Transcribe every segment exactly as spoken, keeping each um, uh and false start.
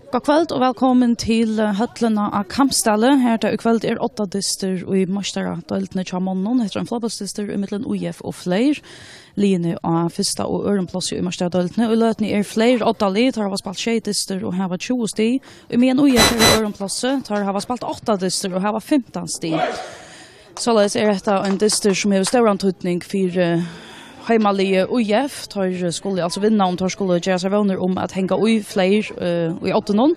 Gott kvøld og vælkomin til, eh, høllina á Kambsdali. Her í kvøld er odda dystur í meistaradeildini hjá monnum. Hetta er ein flotabalsdystur ímillum U F og Fleyr. Liðini á fyrsta og øðrum plássi í meistaradeildini. Í løtuni er Fleyr oddalið, teir hava spælt sjey dystir og hava tjúgu stig. Ímeðan U F er á øðrum plássi, teir hava spælt átta dystir og hava fimtan stig. Soleiðis er hetta ein dystur, sum hevur stóran týdning fyri, eh, heimaliðið U F. Teir skulu altso vinna, um teir skulu gera sær vónir um at hanga í Fleyr, eh, í oddinum.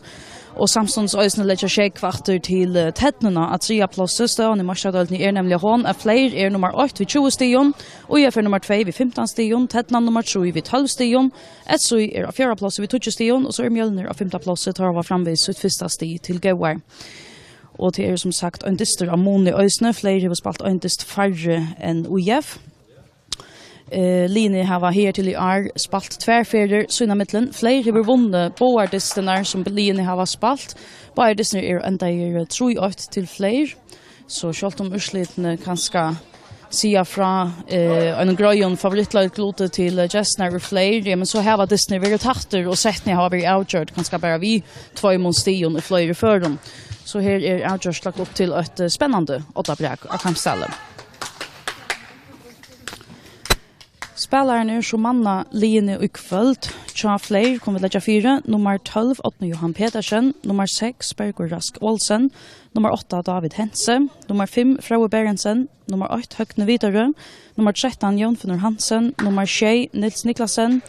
Og samstundis eisini leggja sjógv aftur til, eh, ternuna á triðja plássi. Støðan í meistaradeildini er nemliga hon, at Fleyr er nummar eitt við tjúgu stigum, U F er nummar tvey við fimtan stigum, ternan nummar trý við tólv stigum, S I er á fjórða plássi við tíggju stigum, og so er Mjølnir á fimta plássi, teir hava framvegis sítt fyrsta stig til góðar. Og tað er sum sagt ein dystur á muni eisini. Fleyr hevur spælt ein dyst færri enn U F. Eh, liðini hava higartil í ár spælt tvær ferðir sínámillum. Fleyr hevur vunnið báðar dystirnar, sum liðini hava spælt. Báðir dystirnir eru endaðir trý eitt til Fleyr. So sjálvt um úrslitini kanska siga frá, eh, einum greiðum favorittleikluti til, eh, gestirnar úr Fleyr, ja, men so hava dystirnir verið tættir, og settini hava verið avgjørd kanska bara við tveimum stigum í fleiri førum. So her er avgjørt lagt upp til eitt, eh, spennandi oddaprógv á Kambsdali. Spælararnir, sum manna liðini í kvøld hjá Fleyr, kunnu vit leggja fyri: nummar tólv, Árni Johan Petersen, nummar seks, Bergur Rask Olsen, nummar átta, David Hentze, nummar fimm, Fróði Berentsen, nummar eitt, Høgni Viderø, nummar trettan, Jón Finnur Hansen, nummar sjey, Niels Niklasen,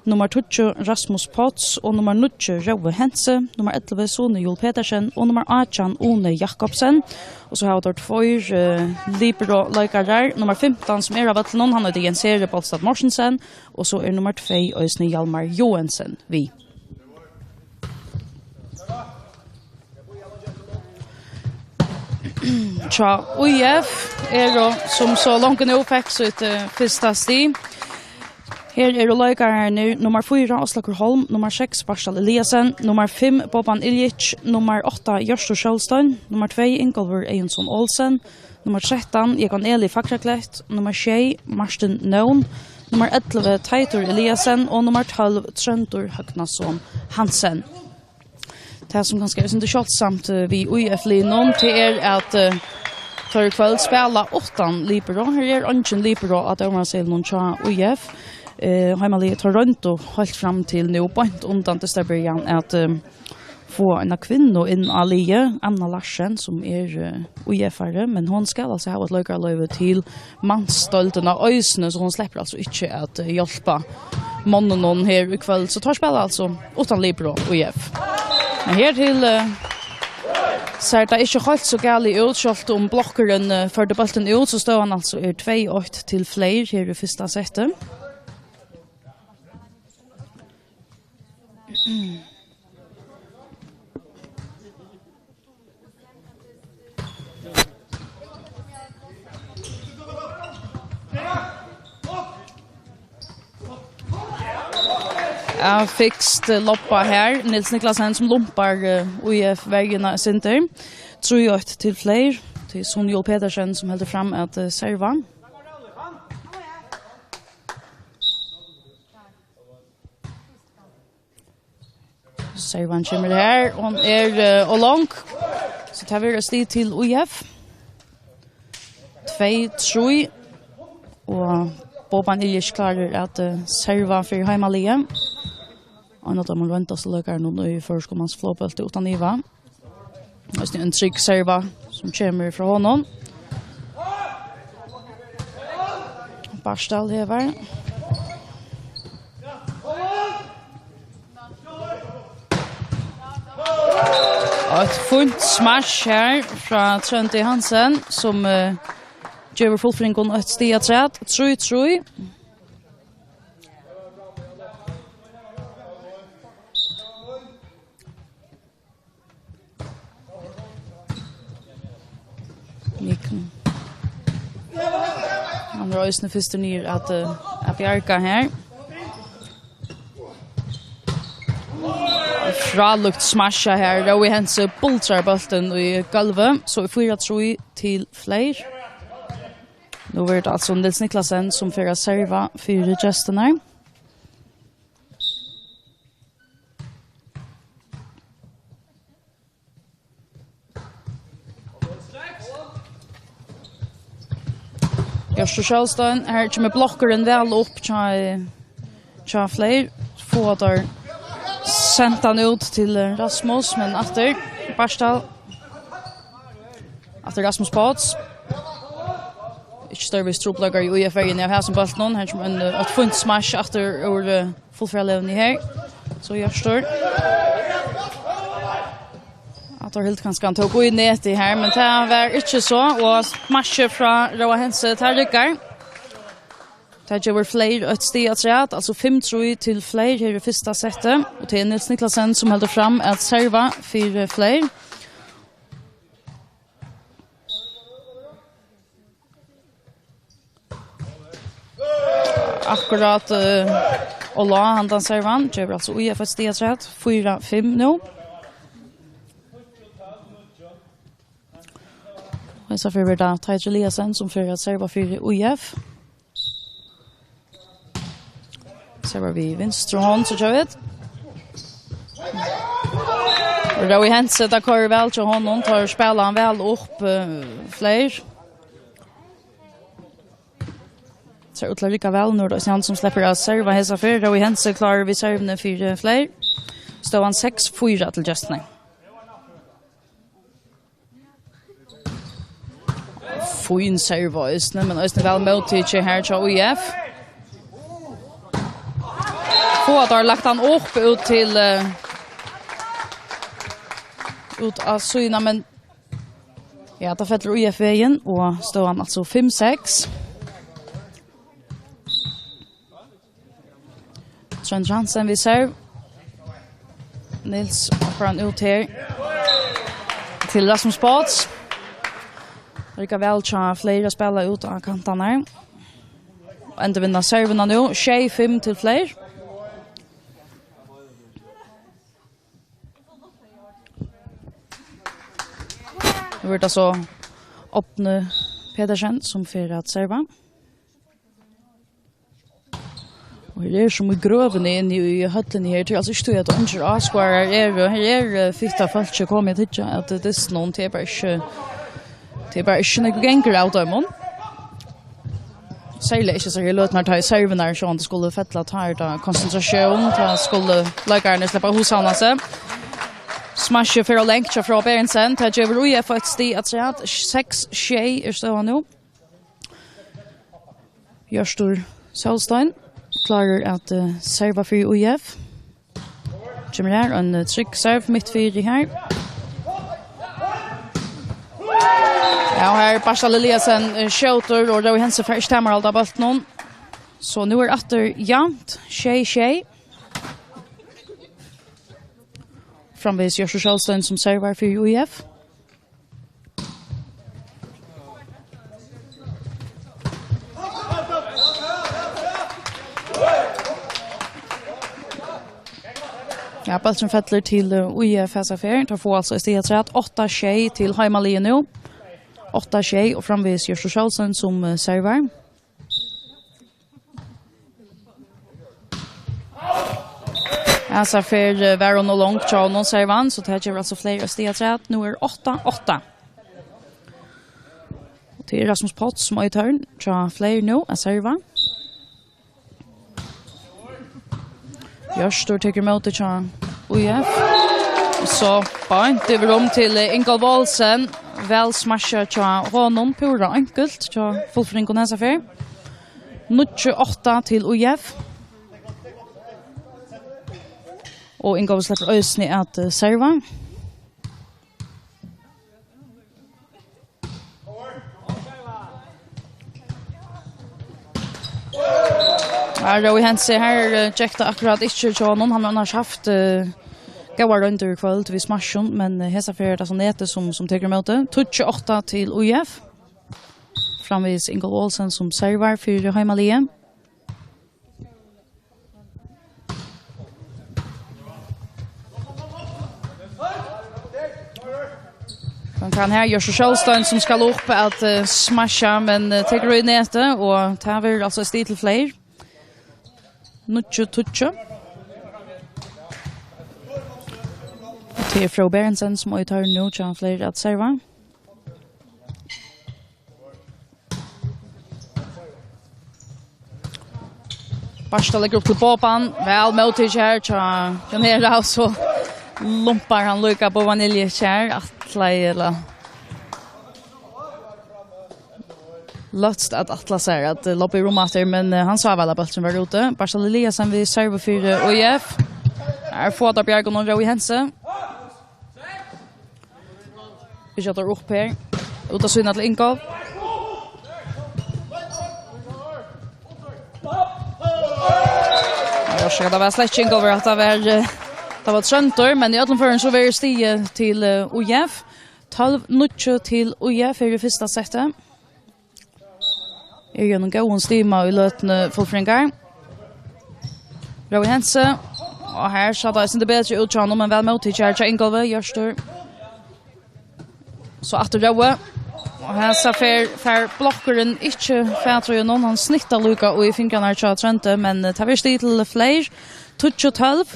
nummar tíggju, Rasmus Potts, og nummar níggju, Rói Hentze, nummar ellivu, Sune Juul Petersen, og nummar átjan, Une Jakobsen. Og so hava teir tveir, eh, libero-leikarar. Nummar fimtan, sum er á vøllinum, hann eitur Jens Heri Bolstad Mortensen, og so er nummar tvey eisini Hjalmar Joensen við. Hjá U F eru, sum so longu nú, fekk sítt, eh, fyrsta stig. Her eru leikararnir nummar fýra, Áslakur Holm, nummar seks, Bartal Eliasen, nummar fimm, Boban Iljic, nummar átta, Hjørtur Skjolstø, nummar tvey, Ingólfur Eyðunsson Olsen, nummar trettan, Jógvan Eli Fagraklett, nummar sjey, Martin Noon, nummar ellivu, Teitur Eliasen, og nummar tólv, Tróndur Høgnason Hansen. Tað, sum kanska er eitt sindur sjáldsamt, eh, við U F-liðnum, tað er, at, eh, teir í kvøld spæla uttan libero. Her er eingin libero á dómaraseðlinum hjá U F. Eh, heimaliðið, teir royndu heilt fram til nú, beint undan dystarbyrjan, at, eh, fáa eina kvinnu inn á liðið, Anna Larsen, sum er, eh, U F-ari, men hon skal altso hava eitt leikaraloyvi til mansdeildina eisini, so hon sleppur altso ikki at, eh, hjálpa monnunum her í kvøld. So teir spæla altso uttan libero, U F. Men her til, eh, sær tað ikki heilt so galið út, sjálvt um blokkurin, eh, førdi bóltin út, so støðan altso er tvey eitt til Fleyr her í fyrsta seti. Ja, fikst loppa her. Niels Niklasen, sum lumpar, eh, U F-verjuna eitt sindur. Trý eitt til Fleyr. Tað er Sune Juul Petersen, sum heldur fram at, eh, serva. Servan kemur her, hon er, eh, ov long. So tað verður eitt stig til U F. Tvey trý. Og Boban Iljic klárar at, eh, serva fyri heimaliðið. Ein av teimum royndastu leikarunum í føroyskum mansflogbólti, uttan iva. Eisini ein trygg serva sum kemur frá honum. Bartal hevur. Og eitt fínt smash her frá Tróndi Hansen, sum, eh, gevur Fuglfirðingum eitt stig afturat. Trý trý. Nikn. Hann er eisini fyrstur niður at, eh, at bjarga her. Frálíkt smasha her. Rói Hentze bultrar bóltin í gólvið. So er fýra trý til Fleyr. Nú verður tað altso Niels Niklasen, sum fer at serva fyri gestirnar. Hjørtur Skjølstein, her kemur blokkurin væl upp hjá, hjá Fleyr. Fáa teir sent hann út til, eh, Rasmus, men aftur Bartal. Aftur Rasmus Potts. Ikki størri trupulleikar í U F verjuni av hasum bóltinum. Her kemur ein, eh, eitt fínt smash aftur úr, eh, fullferðarliðini her. So Hjørtur. At teir hildu kanska hann tók í netið her, men tað var ikki so. Og smashið frá Róa Hentze, tað riggar. Tað gevur Fleyr eitt stig afturat, altso fimm trý til Fleyr her í fyrsta seti. Og tað er Niels Niklasen, sum heldur fram at serva fyri Fleyr. Akkurát, eh, og lá handan servan, gevur altso U F eitt stig afturat, fýra fimm nú. Og hesa ferð verður tað Teitur Eliasen, sum fer at serva fyri U F. Servar við vinstru hond, so kjørt. Og Rói Hentze, tað koyrir væl hjá honum, teir spæla hann væl upp, eh, Fleyr. Sær út til at rigga væl, nú er tað hann sum sleppur at serva hesa ferð. Rói Hentze klárur við servuni fyri, eh, Fleyr. Støðan seks fýra til gestirnar. Fín serva eisini, men eisini væl móttikið her hjá U F. Fáa teir lagt hann upp út til, eh, út á síðuna, men ja, tá fellur U F vegin, og støðan altso fimm seks. Tróndur Hansen við serv. Niels okkar hann út her til Rasmus Potts. Riggar væl hjá Fleyr at spæla út á kantarnar. Og endurvinna servuna nú, sjey fimm til Fleyr. Nú er tað so Árni Petersen, sum fer at serva. Og her er sum í grøvini inni í høllini her. Tað er altso ikki tí, at eingir áskoðarar eru. Her er, eh, fitt av fólki komið at hyggja at dystinum. Tað er bara ikki, tað er bara ikki nakað gengur av teimum. Serliga ikki so her løturnar, tá ið servirnar sjálvandi skulu fella, tá er tað konsentratión, tá skulu leikararnir sleppa at hugsavna seg. Smashið fer ov langt hjá Frá Berentsen. Tað gevur U F eitt stig afturat. Seks sjey er støðan nú. Hjørtur Sólstein klárur at, eh, serva fyri U F. Kemur her, ein, eh, trygg serve mitt fyri her. Ja, og her Bartal Eliasen, eh, skjótur, og Rói Hentze fær ikki tamarhald á bóltinum. So nú er aftur javnt, sjey sjey. Framvegis Hjørtur Sólstein, sum servar fyri U F. Ja, bólturin fellur til, eh, U F hesa ferð. Teir fáa altso eitt stig afturat. Átta sjey til heimaliðið nú. Átta sjey og framvegis Hjørtur Sólstein sum, eh, servar. Hesa ferð, eh, var hon ov long hjá honum, servan, so tað gevur altso Fleyr eitt stig afturat. Nú er átta átta. Og tað er Rasmus Potts sum eigur tørn hjá Fleyr nú at serva. Hjørtur tekur ímóti hjá U F. Og so beint yvir um til, eh, Ingolf Olsen. Væl smashað hjá honum, púra einkult hjá fullføringunum hesa ferð. Níggju átta til U F. Og Ingolf sleppur eisini at, eh, serva. Ja, Rói Hentze, her, eh, gekk tað akkurát ikki hjá honum. Hann hevur annars havt, eh, góðar royndir í kvøld við smashum, men, eh, hesa ferð er tað so netið sum, sum tekur ímóti. Tíggju átta til U F. Framvegis Ingolf Olsen sum servar fyri heimaliðið. Men kann her Hjørtur Sólstein sum skal upp at, eh, smasha, men, eh, tekur í netið, og tað verður altso stig til Fleyr. Níggju tíggju. Og tað er Frá Berentsen sum eigur tørn nú hjá Fleyr at serva. Barstad leggur upp til Boban. Væl móttikið her hjá Jan Hera, og so lumpar hann líka Boban Iljic her. Ætlaði, ella løtst at ætla sær at, eh, lobba í rúm aftur, men, eh, hann sá væl at bólturin var úti. Barstad Eliasen við servu fyri, eh, O I F. Her fáa teir Bjargun og Rói Hense. Vit seta upp her. Út at sýna til Ingolf. Eg orsaka, tað var slett ikki Ingolf, at tað var, eh, tað var Tróndur, men í øllum førum so verður stigið til, eh, O I F. Tólv níggju til O I F her í fyrsta seti. Er í einum góðum stima í løtuni, fullfringar. Rói Hense. Og her sá tað eitt sindur betri út hjá honum, men væl móttikið her hjá Ingolfi. Hjørtur. So aftur Rói. Og hesa ferð fær blokkurin ikki fatur í honum. Hann snittar líka í fingrarnar hjá Tróndi, men, eh, tað verður stig til fleiri. Tíggju tólv.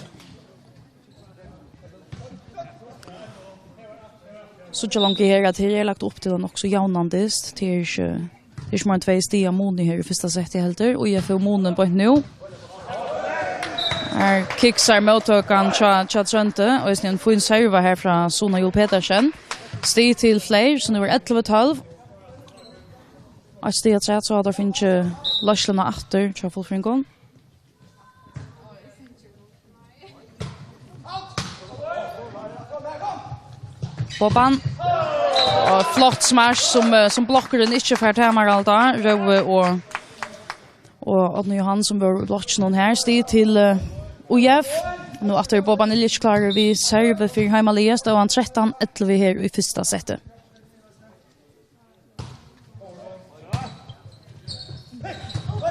Síggja longu her, at her er lagt upp til ein nokk so javnan dyst. Tað er ikki, tað er ikki meir enn tvey stig av muni her í fyrsta seti heldur, og O I F hevur munin beint nú. Her kiksar móttøkan hjá, hjá Tróndi, og eisini ein fín serva her frá Suna Juul Petersen. Stig til fleiri, so nú er ellivu tólv. Eitt stig afturat, so hava teir fingið leiðsluna aftur hjá fullfringum. Boban. Og flott smash sum, eh, sum blokkurin ikki fær tamarhald á. Rói og, og Árni Jóhan sum vóru í blokkinum her. Stig til, eh, O I F. Nú aftur Boban Iljic klárur við servu fyri heimaliðið. Støðan trettan ellivu her í fyrsta seti.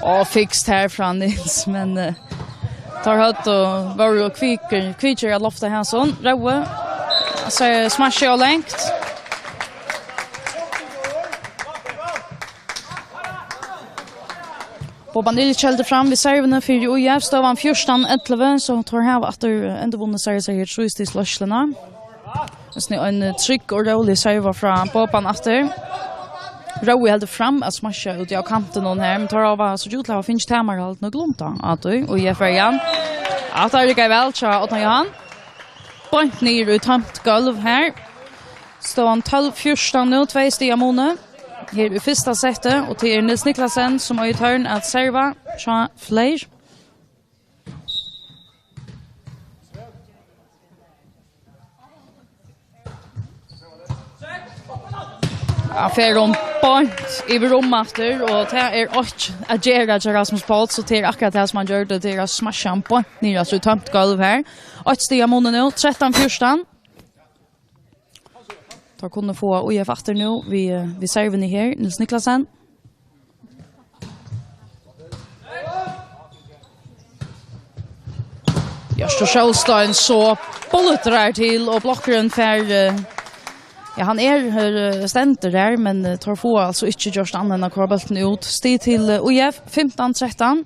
Og fikst her frá Nils, men, eh, teir høvdu, vóru kvikir, kvikir at lofta her, sånn. Rói, so smashið og langt. Boban Iljic heldur fram við servuni fyri O I F, støðan fjúrtan ellivu, so teir hava aftur, eh, endurvunnið sær, sær trýsstigsleiðsluna. Eisini ein, eh, trygg og rólig serva frá Boban aftur. Rói heldur fram at smasha út á kantin her, men teir hava so út til at hava fingið tamarhald nøkulunda á tí, og O I F-verjan. At tað riggar væl hjá Árna Jóhan. Beint niður í tómt gólv her. Støðan tólv fjúrtan nú, tvey stig av muni. Her í fyrsta seti, og tað er Niels Niklasen, sum eigur tørn at serva hjá fleiri. Ja, fer hon beint yvir um aftur, og tað er eitt at gera hjá Rasmus Páll, so tað er akkurát tað sum hann gjørdi, tað er at smasha hann beint niður, altso í tómt gólv her. Eitt stig av muni nú, trettan fjúrtan. Teir kunnu fáa O I F aftur nú við, við servuni her, Niels Niklasen. Hjørtur Skjolstein so bultrar til, og blokkurin fær, eh, ja, hann er her, eh, stendur her, men, eh, teir fáa altso ikki gjørt annað enn at koyra bóltin út. Stig til, eh, O I F, fimtan trettan.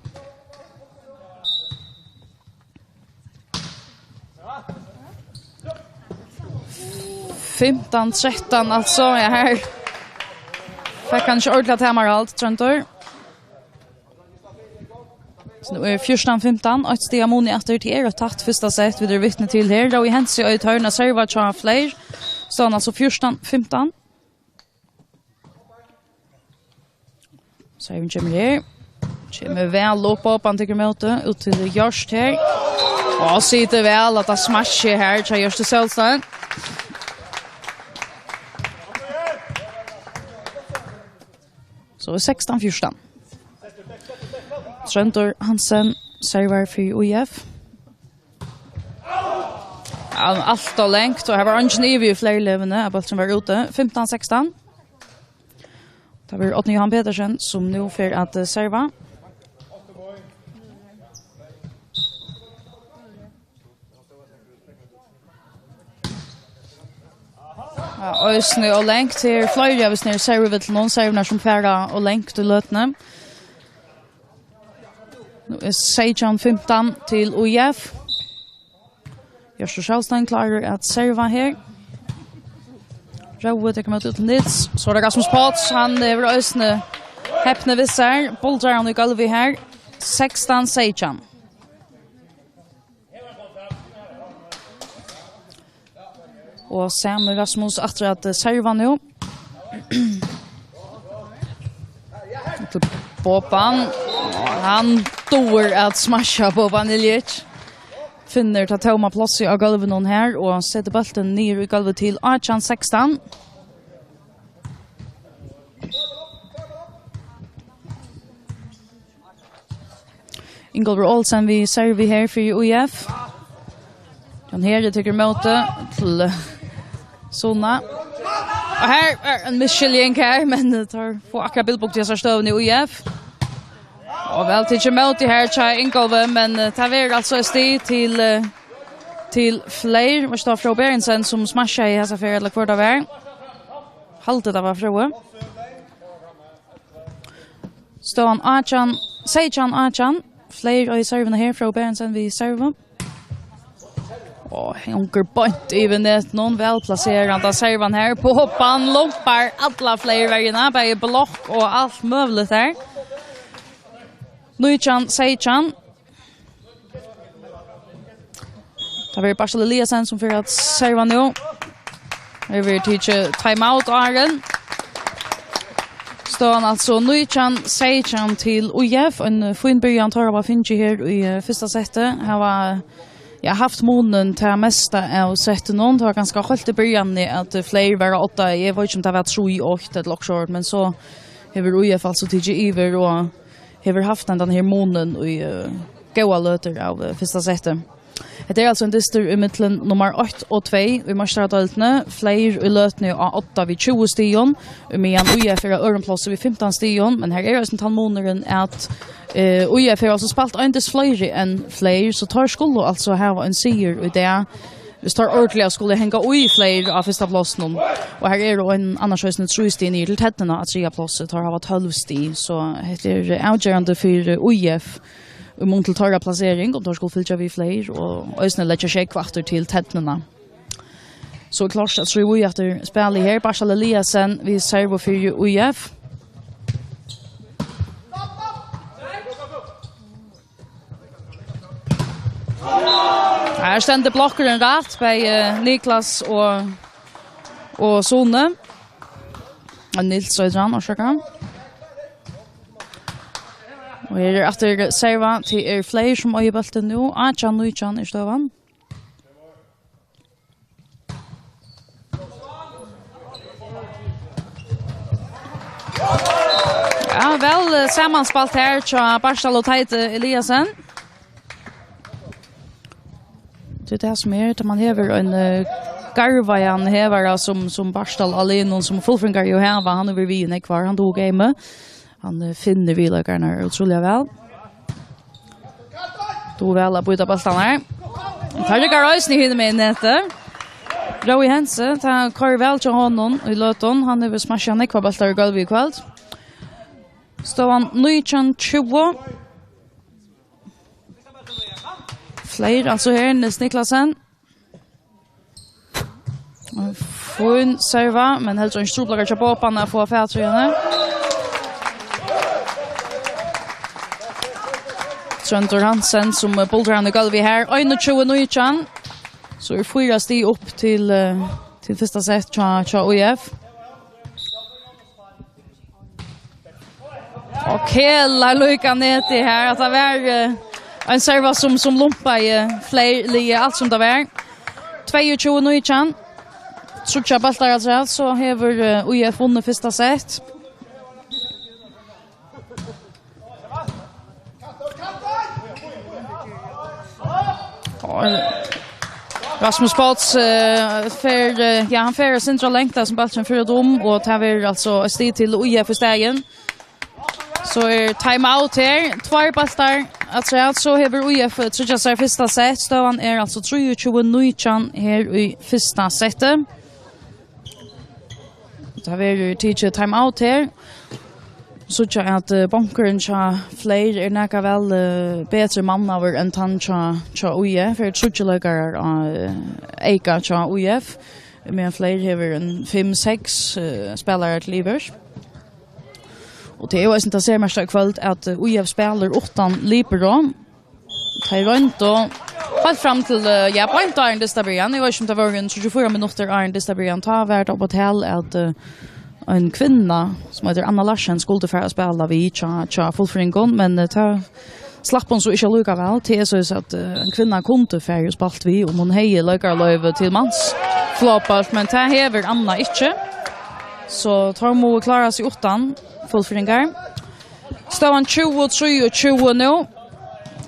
Fimtan trettan, altso. Ja, her fekk hann ikki ordiliga tamarhald, Tróndur. So nú er fjúrtan fimtan, eitt stig av muni aftur. Tað er eitt tætt fyrsta sett, vit eru vitni til her. Rói Hense eigur tørn at serva hjá fleiri. So hann altso fjúrtan fimtan. Servin kemur her. Kemur væl upp, Boban tekur ímóti, út til Hjørt her. Og situr væl at tað smashið her hjá Hjørti Skjolstein. So er sekstan fjúrtan. Tróndur Hansen servar fyri O I F. Ja, alt ov langt, og her var eingin ivi í fleiri leguni, at bólturin var úti. Fimtan sekstan. Tað verður Árni Jóhan Petersen, sum nú fer at, eh, serva. Ja, eisini ov langt. Her eru fleiri av hesum servuvøllunum, servurnar sum fara ov langt í løtuni. Nú er seytjan fimtan til O I F. Hjørtur Skjolstein klárur at serva her. Rói tekur ímóti til Niels. So er tað Rasmus Páll. Hann hevur eisini hepni við sær. Bultrar hann í gólvið her. sekstan seytjan. Og Sami Rasmus aftur at, eh, serva nú. Til Boban. Hann dugir at smasha Boban Iljic. Finnur tað tóma plássið á gólvinum her og setir bóltin niður í gólvið til átjan sekstan. Ingólfur Olsen við servi her fyri U F. Jan Heri tekur móti til, eh, Suna. Og her er ein misskiljing her, men, eh, teir fáa akkurát bilbugt í hesari støðuni í U F. Og væl tikið móti her hjá Ingólfi, men, eh, tað verður altso eitt stig til, eh, til Fleyr. Var tað Fróði Berentsen sum smashaði hesa ferð, ella hvør tað var? Haldi tað var Fróði. Støðan átjan, seytjan átjan. Fleyr og í servuna her, Fróði Berentsen við servu. Og hongur beint yvir netinum, væl plaserandi servan her. Boban lumpar alla Fleyr-verjuna, bæði blokk og alt møguligt her. Nítjan seytjan. Tað verður Bartal Eliasen, sum fer at serva nú. Her verður tikið timeout, áðrenn. Støðan altso nítjan seytjan til U F. Ein, eh, fín byrjan, teir hava fingið her í, eh, fyrsta seti. Hava, ja, havt munin tað mesta av settinum. Tað var ganska heilt í byrjanini at, eh, Fleyr var á odda. Eg veit ikki, um tað var trý eitt ella okkurt, men so hevur U F altso tikið yvir og hevur havt hendan her munin í, eh, góðar løtur av, eh, fyrsta seti. Hetta er altso ein dystur ímillum nummar eitt og tvey í meistaradeildini. Fleyr í løtuni á odda við tjúgu stigum, meðan U F er á øðrum plássi við fimtan stigum, men her er eisini tann munurin at, eh, U F hevur altso spælt ein dyst fleiri enn Fleyr, so teir skulu altso hava ein sigur í dag, viss teir ordiliga skulu hanga í Fleyr á fyrsta plássinum. Og her eru ein annars eisini trý stig niður til ternuna á triðja plássi, teir hava tólv stig, so hetta er avgerandi fyri U F í mun til teirra plasering, um teir skulu fylgja við Fleyr og eisini leggja sjógv aftur til ternuna. So er klárt at trýva í aftur spælið her. Bartal Eliasen við servu fyri U F. Her stendur blokkurin rætt, bæði Niklas og, og Sune. Og Nils, so eitur hann, orsaka. Og her er aftur serva, tað er Fleyr sum eigur bóltin nú. Átjan nítjan er støðan. Ja, væl, eh, samanspælt her hjá Bartal og Teitur Eliasen. Tað er tað sum er, tá man hevur ein, eh, garvaðan hevara sum, sum Bartal á liðnum, sum fullfringar jú hava, hann hevur verið við í nógv ár, hann dugir gameið. Hann, eh, finnur viðleikararnar ótrúliga væl. Dugir væl at býta bóltarnar. Teir rigga eisini hinumegin netið. Rói Hentze, tað koyrir væl hjá honum í løtum. Hann hevur smashað nógvar bóltar í gólvið í kvøld. Støðan nítjan tjúgu. Fleyr, altso her, Nils Niklasen. Fín serva, men heldur ikki trupulleikar hjá Boban at fáa fatur í henni. Tróndur Hansen sum bultar hann í gólvið her. Einogtjúgu nítjan. So er fýra stig upp til, eh, til fyrsta sett hjá, hjá U F. Og Kela líka netið her, at tað var, eh, ein serva sum, sum lumpaði Fleyr liðið, alt sum tað var. Tveyogtjúgu nítjan. Tríggjar bóltar afturat, so hevur, eh, U F vunnið fyrsta sett. Og Rasmus Potts, eh, fer, eh, ja, hann fer eitt sindur langt, sum bólturin fer út um, og tað verður altso eitt stig til U F í staðin. So er timeout her. Tveir bóltar afturat, so hevur U F tryggjað sær fyrsta sett. Støðan er altso trýogtjúgu nítjan her í fyrsta setti. Tað verður tikið timeout her. Síggja at, eh, bonkurin hjá Fleyr er nakað væl, eh, betri mannaður enn tann hjá, hjá U F. Her eru tríggir leikarar á, eh, eyka hjá U F, meðan Fleyr hevur ein fimm, seks, eh, spælarar til yvir. Og tað er jú eisini tað sermerkta í kvøld, at, eh, U F spælir uttan libero. Tey royndu heilt fram til, eh, ja, beint áðrenn dysta byrjan. Eg veit ikki, um tað vóru ein tríggjar, fýra minuttir áðrenn dysta byrjan. Tá var tað upp á tal, at, eh, ein kvinna, sum eitur Anna Larsen, skuldi fara at spæla við hjá, hjá Fuglfirðingum, men, eh, tað slapp hon so ikki allíkavæl. Tað er soleiðis, at, eh, ein kvinna kundi farið og spælt við, um hon hevði leikaraloyvi til mans flopart, men tað hevur Anna ikki. So teir mugu klára seg uttan Fuglfirðingar. Støðan tjúgu trýogtjúgu nú.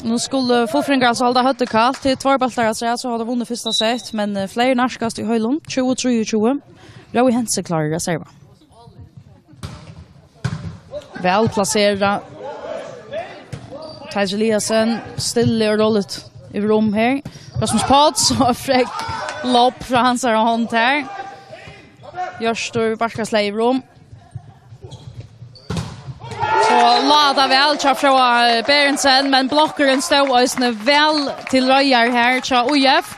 Nú skulu Fuglfirðingar altso halda høvdið kalt. Tað er tveir bóltar afturat, so hava teir vunnið fyrsta sett, men, eh, fleiri nærkast í heilum. Tjúgu trýogtjúgu. Rói Hentze klárur at serva. Væl plaserað. Teitur Eliasen, stilla og róligt yvir um her. Rasmus Páll, so frekk lob frá hansara hond her. Hjørtur Barkaslev yvir um. So lá tað væl hjá Fróða, eh, Berentsen, men blokkurin stóð eisini væl til reiðar her hjá U F.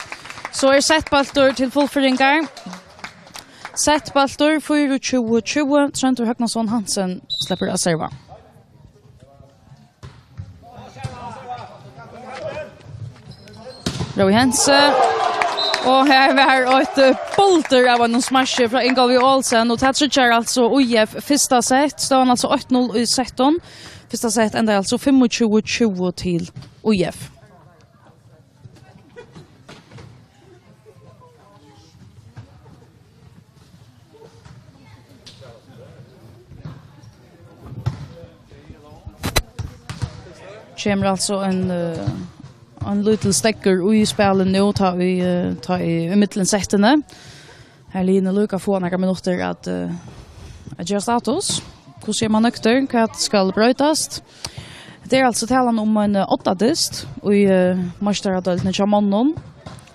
So er settbóltur til Fuglfirðingar. Settbóltur, fýraogtjúgu tjúgu, Tróndur Høgnason Hansen sleppur at serva. Rói Hentze. Og her var eitt, eh, buldur av einum smasji frá Ingólfi Olsen, og tað tryggjar altso U F fyrsta sett. Støðan altso eitt null í settum. Fyrsta sett endar altso fimmogtjúgu tjúgu til U F. Kemur altso ein, eh, ein lítil steðgur í spælið nú, tá í, eh, tá í, í millum settini. Her liðini líka fáa nakrar minuttir at, eh, at gera status. Hvussu er man nøgdur? Hvat skal broytast? Hetta er altso talan um ein, eh, oddadyst í, eh, meistaradeildini hjá monnum.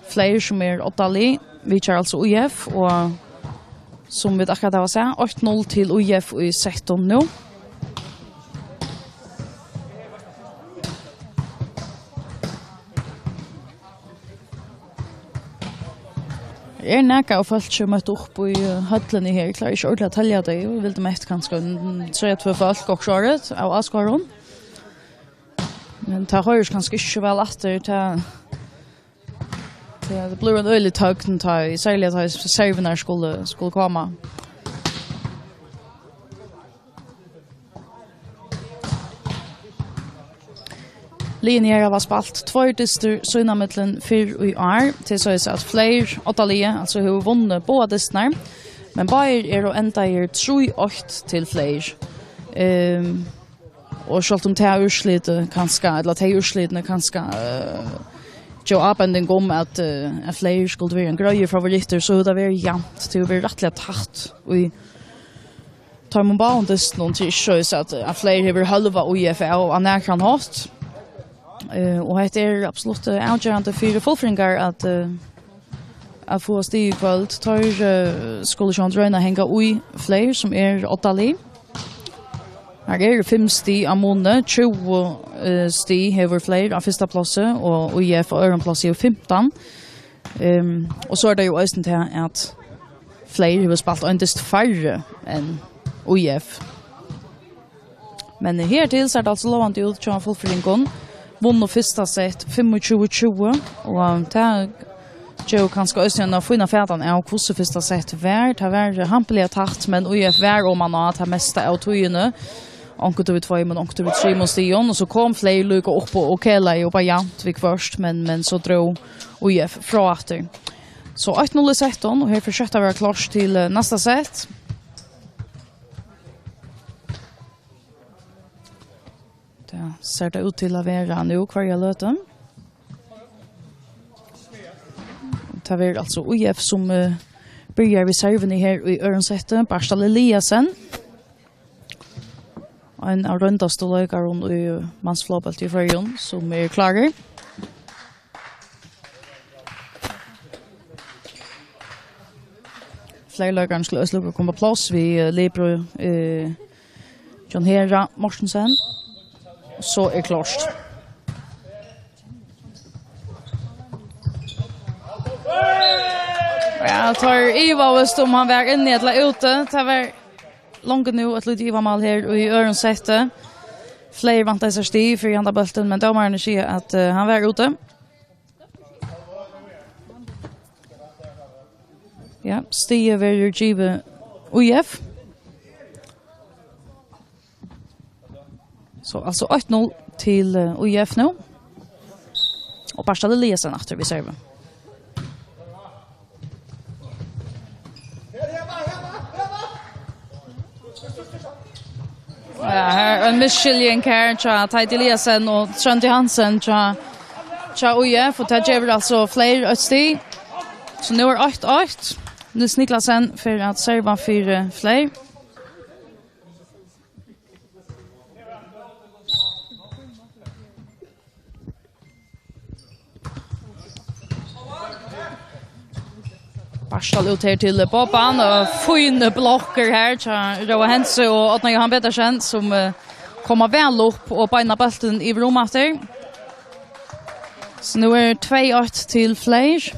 Fleiri sum er oddalið, vitjar altso U F, og sum vit akkurát hava sæð, eitt null til U F í settum nú. Er nakað av fólki møtt upp í, eh, høllini her? Eg klári ikki ordiliga at telja tey. Eg vildi mett kanska ein tretivu fólk, okkurt sovorðið, av áskoðarum. Men tað hoyrist kanska ikki so væl aftur. Tað, tað, tað blívur ein øgilig tøgn, tá, serliga tá servirnar skulu, skulu koma. Liðini her hava spælt tveir dystir sínámillum fyrr í ár. Tað er soleiðis, at Fleyr, oddaliðið, altso hevur vunnið báðar dystirnar, men báðir eru endaðir trý eitt til Fleyr. Ehm, og sjálvt um tað úrslitið kanska, ella tey úrslitini kanska, eh, geva ábending um, at, eh, at Fleyr skuldi verið ein greiður favorittur, so hevur tað verið javnt. Tað hevur verið rættiliga tætt í teimum báðum dystunum, tað er ikki soleiðis, at, at Fleyr hevur hølvað U F av á nakran hátt. Eh, og hetta er absolutt, eh, avgerandi fyri Fuglfirðingar at, eh, at fáa stig í kvøld. Teir, eh, skulu sjálvandi royna at hanga í Fleyr, sum er oddalið. Her eru fimm stig á muni, tjúgu, eh, stig hevur Fleyr á fyrsta plássi, og U F á øðrum plássi hevur fimtan. Ehm, og so er tað jú eisini tað, at Fleyr hevur spælt ein dyst færri enn U F. Men hertil sær tað altso lovandi út hjá Fuglfirðingum. Vunnu fyrsta sett fimmogtjúgu tjúgu, og tað gevur kanska eisini eina fína fatan av, hvussu fyrsta sett var. Tað var hampiliga tætt, men U F var oman á tað mesta av tíðini. Onkuntíð við tveimum, onkuntíð við trimum stigum, og so kom Fleyr líka upp og, og kelaði upp á javnt viðhvørt, men, men so dró U F frá aftur. So eitt null í settum, og her fer skjótt at vera klárt til, eh, næsta sett. Tað sær tað út til at vera nú hvørja løtu. Tað verður altso U F, sum, eh, byrjar við servuni her í øðrum setti. Bartal Eliasen. Ein av royndastu leikarum í mansflokki í Føroyum, sum er klárur. Fleiri leikarar skulu eisini koma á pláss við, eh, libero, eh, John Hera Mortensen. Og so er klárt. Ja, teir ivaðust um hann var inni ella úti. Tað var Longu nú eitt lítið ivamál her í øðrum seti. Fleiri vantaði sær stig fyri handa bóltin, men dómararnir siga, at, eh, hann var úti. Ja, stigið verður givið U F. So, altso eitt null til, eh, U F nú. Og Barstal Eliasen aftur við servu. Ja, her ein misskiljing her hjá Teitur Eliasen og Tróndi Hansen hjá, hjá U F, og tað gevur altso Fleyr eitt stig. So nú er eitt eitt. Niels Niklasen fer at serva fyri Fleyr. Barstal út her til Boban, og fínar blokkur her hjá Róa Hentze og Árna Jóhan Petersen, sum, eh, koma væl upp og beina bóltin yvir um aftur. So nú er tvey eitt til Fleyr.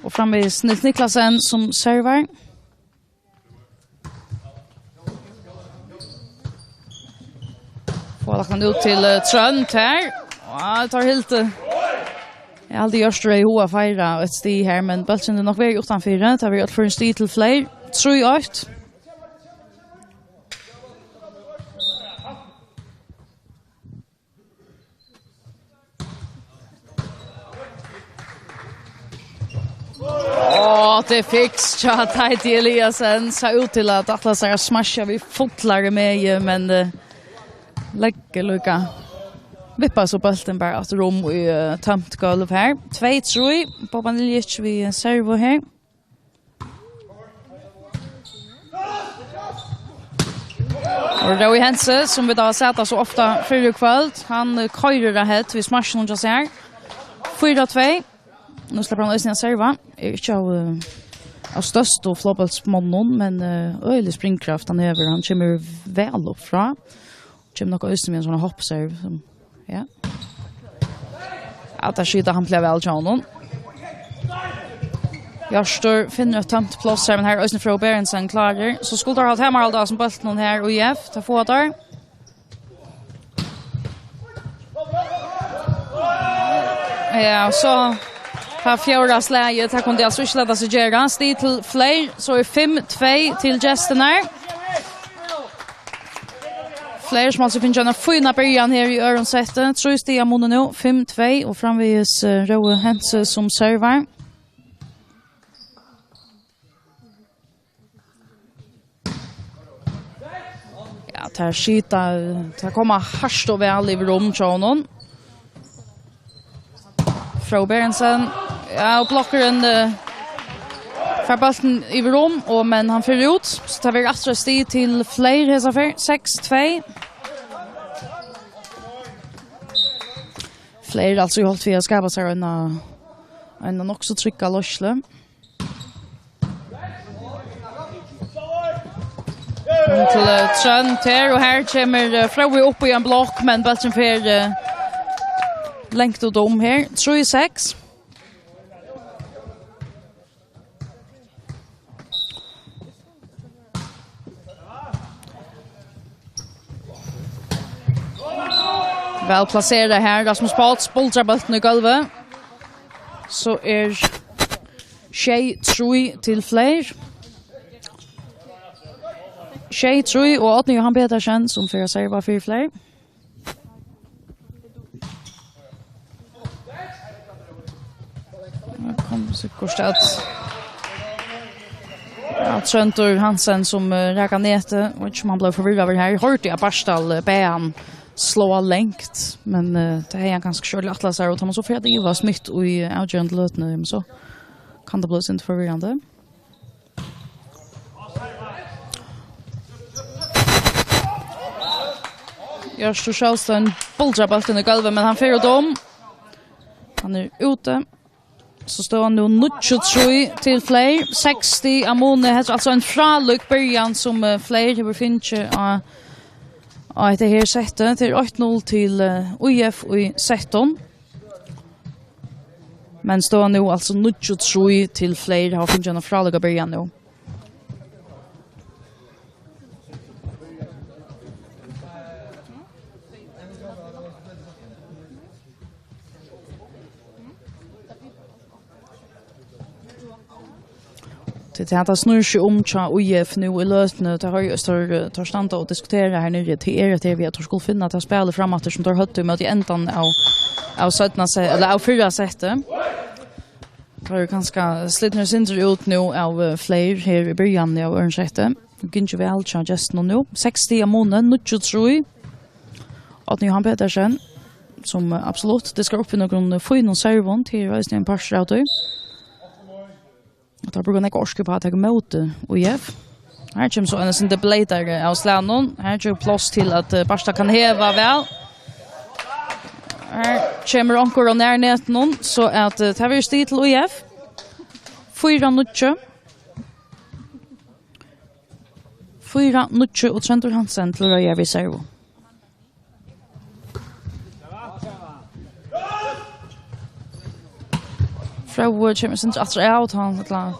Og framvegis Niels Niklasen sum servar. Fáa lagt hann út til, eh, Trónd her. Ja, tað er heilt, eh, eg haldi, Hjørtur er í huga at feira eitt stig her, men bólturin er nokk verið uttanfyri. Tað verður eitt stig til Fleyr. Trý eitt. Á, tað er fiks hjá Teitur Eliasen. Sá út til at ætla sær at smasha við fullari megi, men, eh, leggur líka. Vippar so bóltin bara aftur um í, eh, tómt gólv her. Tvey trý. Boban Iljic við servu her. Og Rói Hentze, sum vit hava sæð so ofta fyrr í kvøld, hann, eh, koyrir ahead við smashinum hjá sær. Fýra tvey. Nú sleppur hann eisini at serva. Er ikki av, eh, av størstu flogbóltsmonnum, men, eh, øgilig springkraft hann hevur. Hann kemur væl upp frá. Kemur nokk eisini við ein sånn hoppserv, sum, ja. Ja, tað skjóta hann plagar væl hjá honum. Hjørtur finnur eitt tómt pláss her, men her er eisini Fróði Berentsen klárur. So skulu teir halda, teir halda á sum bóltinum her, U F, tað fáa teir. Ja, so tað fjórða slagið, tað kundi altso ikki lata seg gera. Stig til Fleyr, so er fimm tvey til gestirnar. Fleyr sum altso fingu eina fína byrjan her í øðrum seti. Trý stig av muni nú, fimm tvey, og framvegis, eh, Rói Hentze sum servar. Ja, teir skjóta, teir koma hart og væl yvir um hjá honum. Fróði Berentsen. Ja, og blokkurin, eh, fær bóltin yvir um, og, men hann fer út. So tað verður aftur eitt stig til Fleyr hesa ferð. Seks tvey. Fleyr altso í holt við at skapa sær eina, eina nokk so trygga leiðslu. Til, eh, Trónd her, og her kemur, eh, Fróði upp í ein blokk, men bólturin fer, eh, langt út um her. Trý seks. Væl plaserað her. Rasmus Páll spuldrar bóltin í gólvið. So er sjey trý til Fleyr. Sjey trý, og Árni Jóhan Petersen, sum fer at serva fyri Fleyr. Her kom sikkurt at, ja, Tróndur Hansen sum, eh, rakar netið. Og ikki um hann bleiv forvirraður her. Eg hoyrdi at Barstal, eh, bað hann sláa langt, men, eh, tað hevði hann kanska ikki ordiliga ætlað sær, og tá man so fer at ivast mitt í avgerandi løtuni, men so kann tað blíva eitt sindur forvirrandi. Hjørtur Sjóstein buldrar bóltin í gólvið, men hann fer út um. Hann er úti. So støðan nú níggju trý til Fleyr. Seks stig av muni. Hetta er altso ein frálík byrjan sum, eh, Fleyr hevur fingið á, á hetta her settið. Tað er eitt null til, eh, U F í settum. Men støðan nú altso níggju trý til Fleyr, hava fingið eina frálíka byrjan nú. Tað er tað, tað snýr seg um hjá U F nú í løtuni. Tað har eg stóð, eh, teir standa og diskutera her niðri. Tað er at tað er við at teir skulu finna tað spælið fram aftur sum teir høvdu ímóti endan av, av seinna se-, ella av fyrra seti. Teir eru kanska slitnir sindur út nú av, eh, fleiri her í byrjanini av øðrum seti. Gongur væl hjá gestunum nú. Seks stig av muni, níggju trý. Árni Johan Petersen, sum, eh, absolutt, tað skal upp í nøkrum fínum servum, til eisini ein partur av tí. Og teir brúka nógv orku upp á at taka ímóti U F. Her kemur so ein sindur bleytari av slagnum. Her er pláss til at, eh, Barta kann heva væl. Her kemur onkur av nærnetinum, so at, eh, tað verður stig til U F. Fýra níggju. Fýra níggju og Tróndur Hansen til reiðar við servu. Fróði kemur sindur aftur av, tá hann, ella,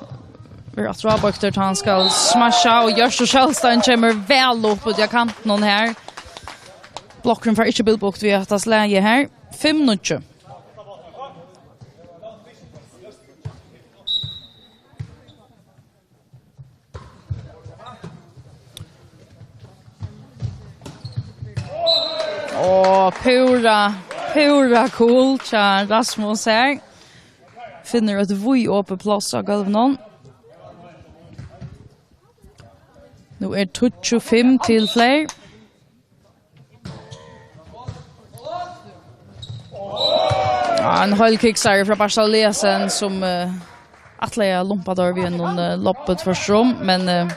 verður aftur avbøktur, tá hann skal smasha, og Hjørtur Skjølstein kemur væl upp út av kantinum her. Blokkurin fær ikki bilbugt við hetta slagið her. Fimm níggju. Og púra, púra cool hjá Rasmus her. Finnur eitt víðopið pláss á gólvinum. Nú er tíggju fimm til fleiri. Ja, ein heil kiksari frá Barta Eliasen, sum, eh, ætlaði at lumpa teir við einum, eh, lobba tvørtur um, men, eh,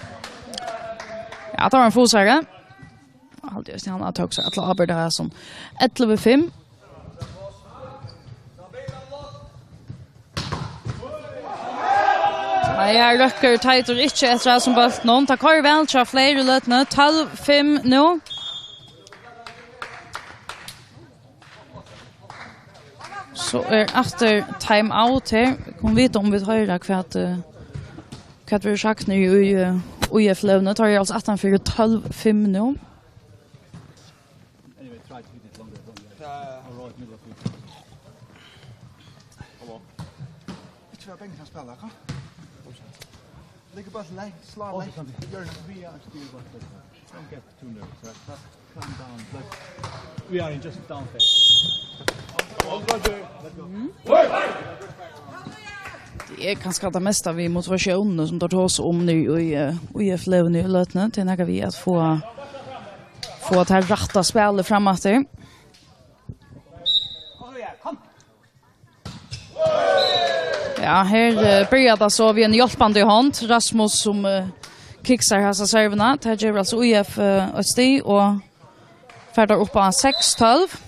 ja, tað var ein fusari. Haldi eg, hann tók seg alla ábyrgd av hasum. Ellivu fimm. Nei, her røkkur Teitur ikki eftir hasum bóltinum. Tað koyrir væl hjá fleiri í løtuni. Tólv fimm nú. So er aftur time out her. Kunnu vita um vit hoyra hvat, eh, hvat verður sagt niðri í, eh, U F-løtuni. Teir eru altso aftan fyri tólv fimm nú. Anyway, try to hit it longer, longer. Ja, ja, ja. All right, middle of field. Come on. Ikki vera bange fyri at spæla, hva? Legg bóltin langt, slá langt. Hjørnet. We are still one player. Don't get too nervous, right? Just calm down. Like, we are in just down phase. Come on, Roger. Let's go. Tað er kanska tað mesta við motivatiónini sum teir tosa um nú í, eh, U F-løtuni í løtuni. Tað er nakað við at fáa, fáa tað rætta spælið fram aftur. Ja, her, eh, byrjar tað so við ein hjálpandi hond. Rasmus sum, eh, kiksar hasa servuna. Tað gevur altso U F, eh, eitt stig og fær teir upp á seks tólv.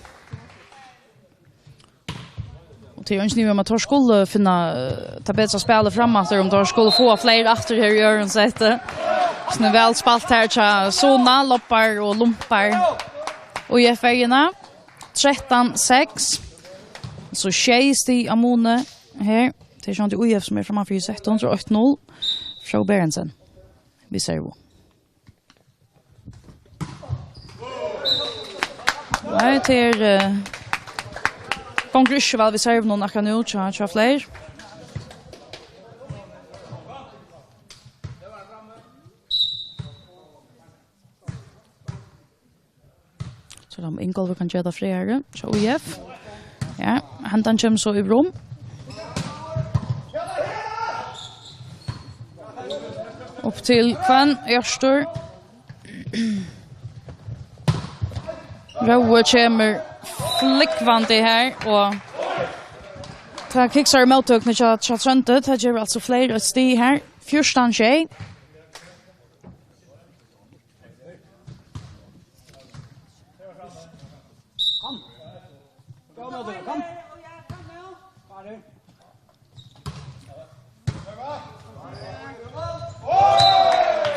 Og tað er eingin ivi um at teir skulu finna, eh, tað betra spælið fram aftur, um teir skulu fáa fleiri aftur her í øðrum seti. Sum er væl spælt her hjá Suna, lobbar og lumpar U F-verjuna. Trettan seks. So sjey stig av muni her. Tað er sjálvandi U F sum er frammanfyri í settinum, so eitt null. Frá Berentsen. Við servu. Nei, tað er, eh, gongur ikki væl við servunum akkurát nú, hjá, hjá fleiri. So er tað um Ingólfur kann gera tað frægari, hjá U F. Ja, hendan kemur so í rúm. Upp til hvønn, Hjørtur. Rói kemur flúgvandi her, og tað kiksar í móttøkuni hjá, hjá Tróndi. Tað gevur altso fleiri eitt stig her. Fjúrtan sjey.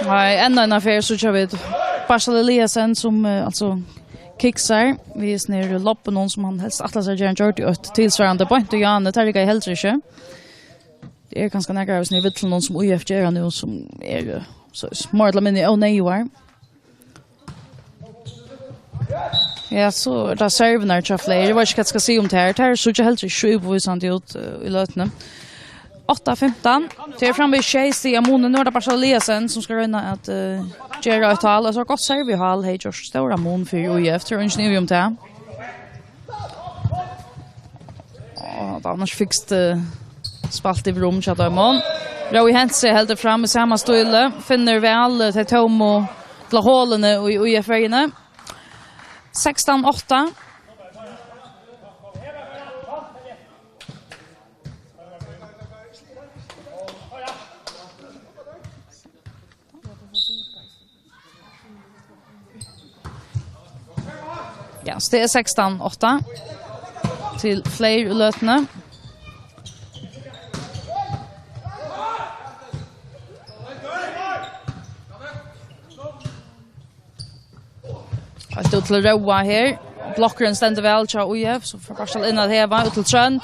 Nei, enn eina ferð síggja vit Bartal Eliasen, sum, eh, altso kiksar við hesum her lobbunum, sum hann helst ætlar sær at gera. Hann gjørdi eitt tilsvarandi beint í Jane, tað riggaði heldur ikki. Tað er kanska nakrar av hesum her villunum, sum U F gera nú, sum eru, eh, so, meira ella minni óneyðugar. Ja, so er tað servirnar hjá fleiri. Eg veit ikki, hvat eg skal siga um tær. Tær síggja heldur ikki so yvirvísandi út, eh, í løtuni. Átta fimtan. Tað er framvegis sjey stiga munur. Nú er tað Bartal Eliasen, sum skal royna at, eh, gera eitt hál. Og so gott servihál, hevði gjørt stóran mun fyri U F. Tað er eingin ivi um tað. Og tað er annars fikst, eh, spælt yvir um hjá teimum. Rói Hentze heldur fram í sama stíli. Finnur væl, eh, tey tómu, ella holini í U F-verjuni. Sekstan átta. Ja, so tað er sekstan átta til Fleyr í løtuni. Heilt út til Róa her. Blokkurin stendur væl hjá U F, so fer Bartal inn at heva, út til Trónd.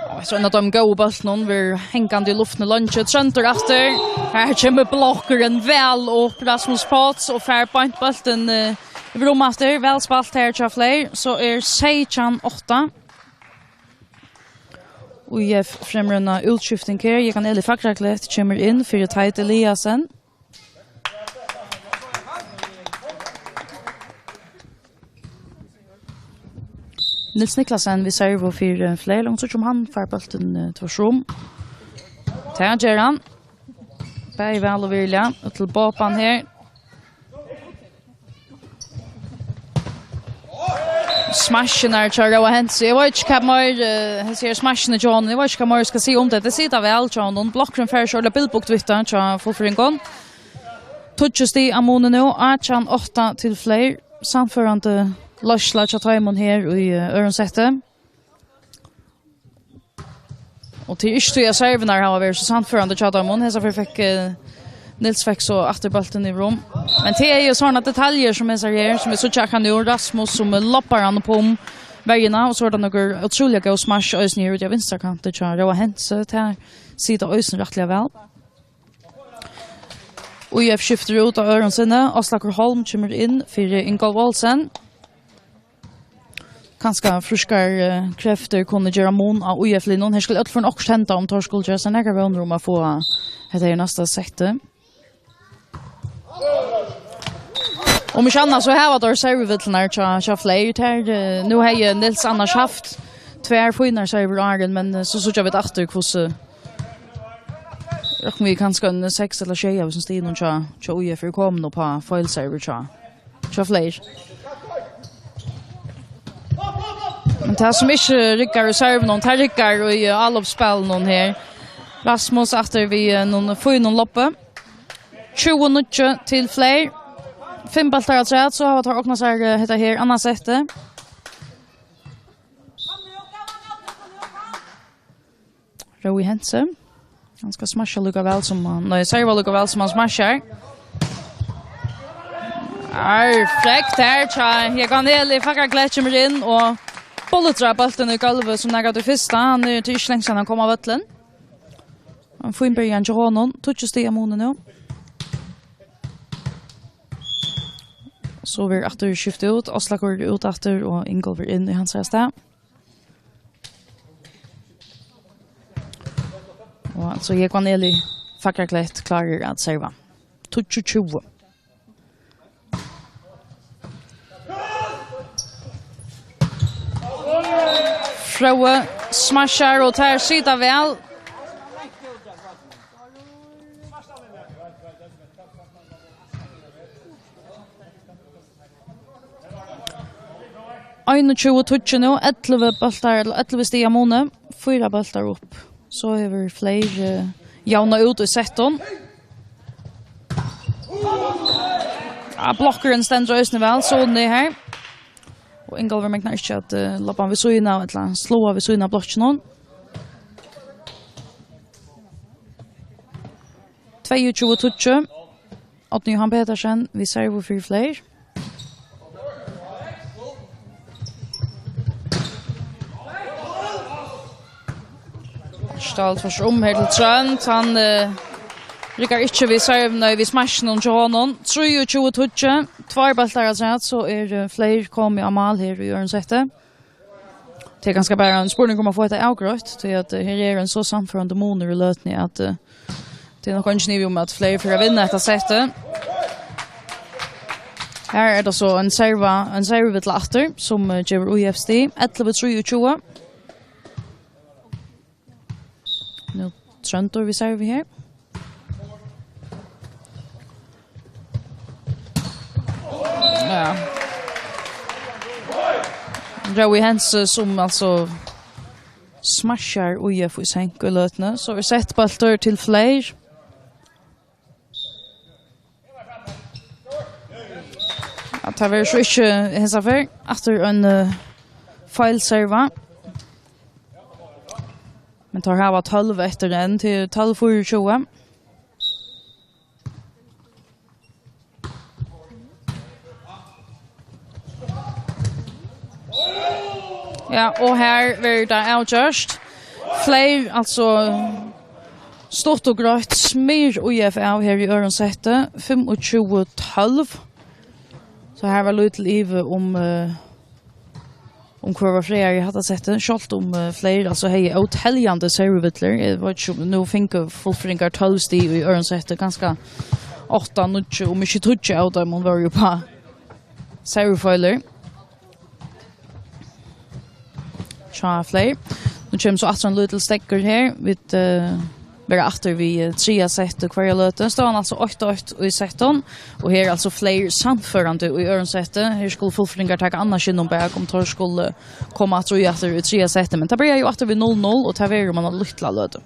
Og so ein av teimum góðu bóltunum, verður hangandi í luftini leingi. Tróndur aftur. Her kemur blokkurin væl upp, Rasmus Potts, og fær beint bóltin, eh, yvir um aftur. Væl spælt her hjá Fleyr. So er seytjan átta. U F fremur eina útskifting her. Jógvan Eli Fagraklett kemur inn fyri Teit Eliasen. Niels Niklasen við servu fyri Fleyr. Langt síggja um hann fær bóltin, eh, tvørtur um. Tað ger hann. Bæði væl og virðiliga. Og til Boban her. Smashin her hjá Róa Hentze. Eg veit ikki hvat meir, eh, hesi her smashin hjá honum. Eg veit ikki hvat meir eg skal siga um tað. Tey sita væl hjá honum. Blokkurin fær so orðiliga bilbugt við tað hjá fullføringum. Tíggju stig á muni nú. Átjan átta til Fleyr. Sannførandi leiðsla hjá teimum her í, eh, øðrum seti. Og tað er ikki tí at servirnar hava verið so sannførandi hjá teimum. Hesa ferð fekk, eh, Niels fekk so aftur bóltin yvir um. Men tað er jú sovorðnar detaljur sum hesar her, sum vit síggja akkurát nú. Rasmus sum lobbar hann upp um verjuna, og so er tað nøkur ótrúliga góð smash eisini her úti á vinstra kanti hjá Róa Hentze. Tað sita eisini rættiliga væl. U F skiftir út av øðrum sinni. Áslakur Holm kemur inn fyri Ingolf Olsen. Kanska frískar, eh, kreftir kunnu gera mun á U F-liðnum. Her skal øll fyri okkurt henda um teir skulu gera sær nakrar vónir um at fáa hetta her næsta settið. Um ikki annað, so hava teir servuvillurnar hjá, hjá Fleyr. Her, eh, nú hevði Niels annars havt tvær fínar servur áðrenn, men, eh, so síggja vit aftur hvussu, rokna vit kanska ein seks ella sjey av hesum stigum hjá, hjá U F eru komin upp á feilservur hjá, hjá Fleyr. Men tað sum ikki riggar í servunum, tað riggar í, eh, álopsspælinum her. Rasmus aftur við, eh, einum fínum lobbi. Tjúgu níggju til Fleyr. Fimm bóltar afturat, so hava teir ognað sær, eh, hetta her annað settið. Rói Hentze. Hann skal smasha líka væl sum hann, nei, serva líka væl sum hann smashar. Perfekt her hjá Jógvan Eli Fagraklett kemur inn og buldrar bóltin í gólvið sum nakað av tí fyrsta. Hann er, tað er ikki langt síðan hann kom á vøllin. Ein fín byrjan hjá honum. Tíggju stig á muni nú. So verður aftur skift út. Áslakur er út aftur og Ingolf er inn í hansara stað. Og altso Jógvan Eli Fagraklett klárur at serva. Tíggju tjúgu. Fróði smashar, og tær sita væl. Einogtjúgu tíggju nú, ellivu bóltar, ella ellivu stig á muni, fýra bóltar upp. So hevur Fleyr, eh, javnað út í settum. Ja, blokkurin stendur eisini væl, so er her. Og Ingólfur megnar ikki at, eh, labba við síðuna av, ella sláa við síðuna av blokkinum. Tveyogtjúgu tíggju. Árni Johan Petersen við servu fyri Fleyr. Stál tvørtur um her til Trónd. Hann, eh, riggar ikki við servuni, við smashinum hjá honum. Trýogtjúgu tíggju. Tveir bóltar afturat, so er, eh, Fleyr komið á mál her í øðrum seti. Tað er kanska bara ein spurningur um at fáa hetta avgreitt, tí at, eh, her er ein so sannførandi munur í løtuni at, eh, tað er nokk eingin ivi um at Fleiri fara at vinna hetta settið. Her er tað so ein serva, ein servuvilla aftur, sum, eh, gevur U F stig, ellivu trýogtjúgu. Nú Tróndur við servu her. Ja. Rói Hense, sum altso smassar U F í senk í løtuni. So er sett bóltur til Fleiri. Ja, tað verður so ikki hesa ferð. Aftur ein, eh, feilserva. Men teir hava tólv eftir enn til tólv fýraogtjúgu. Ja, og her verður tað avgjørt. Fleiri, altso, stutt og greitt, smyr U F av her í øðrum setti, fimmogtjúgu tólv. So her var lítil ivi um, eh, um hvør var frægari í hatta settið. Sjálvt um, eh, Fleiri, altso, hevði óteljandi servuvillur. Eg veit ikki, um nú fingu Fuglfirðingar tólv stig í øðrum setti, kanska átta, níggju, um ikki tíggju av teimum vóru jú bara servufeilir. Hjá Fleiri. Nú kemur so aftur ein lítil steðgur her. Vit, eh, verða aftur við, eh, triðja sett í hvørja løtu. Støðan altso eitt eitt í settum, og her er altso Fleiri sannførandi í øðrum setti. Her skulu Fuglfirðingar taka annað skinn um bak, um teir skulu koma aftur í, aftur í triðja setti, men tað byrjar jú aftur við null null, og tað verður um eina lítla løtu.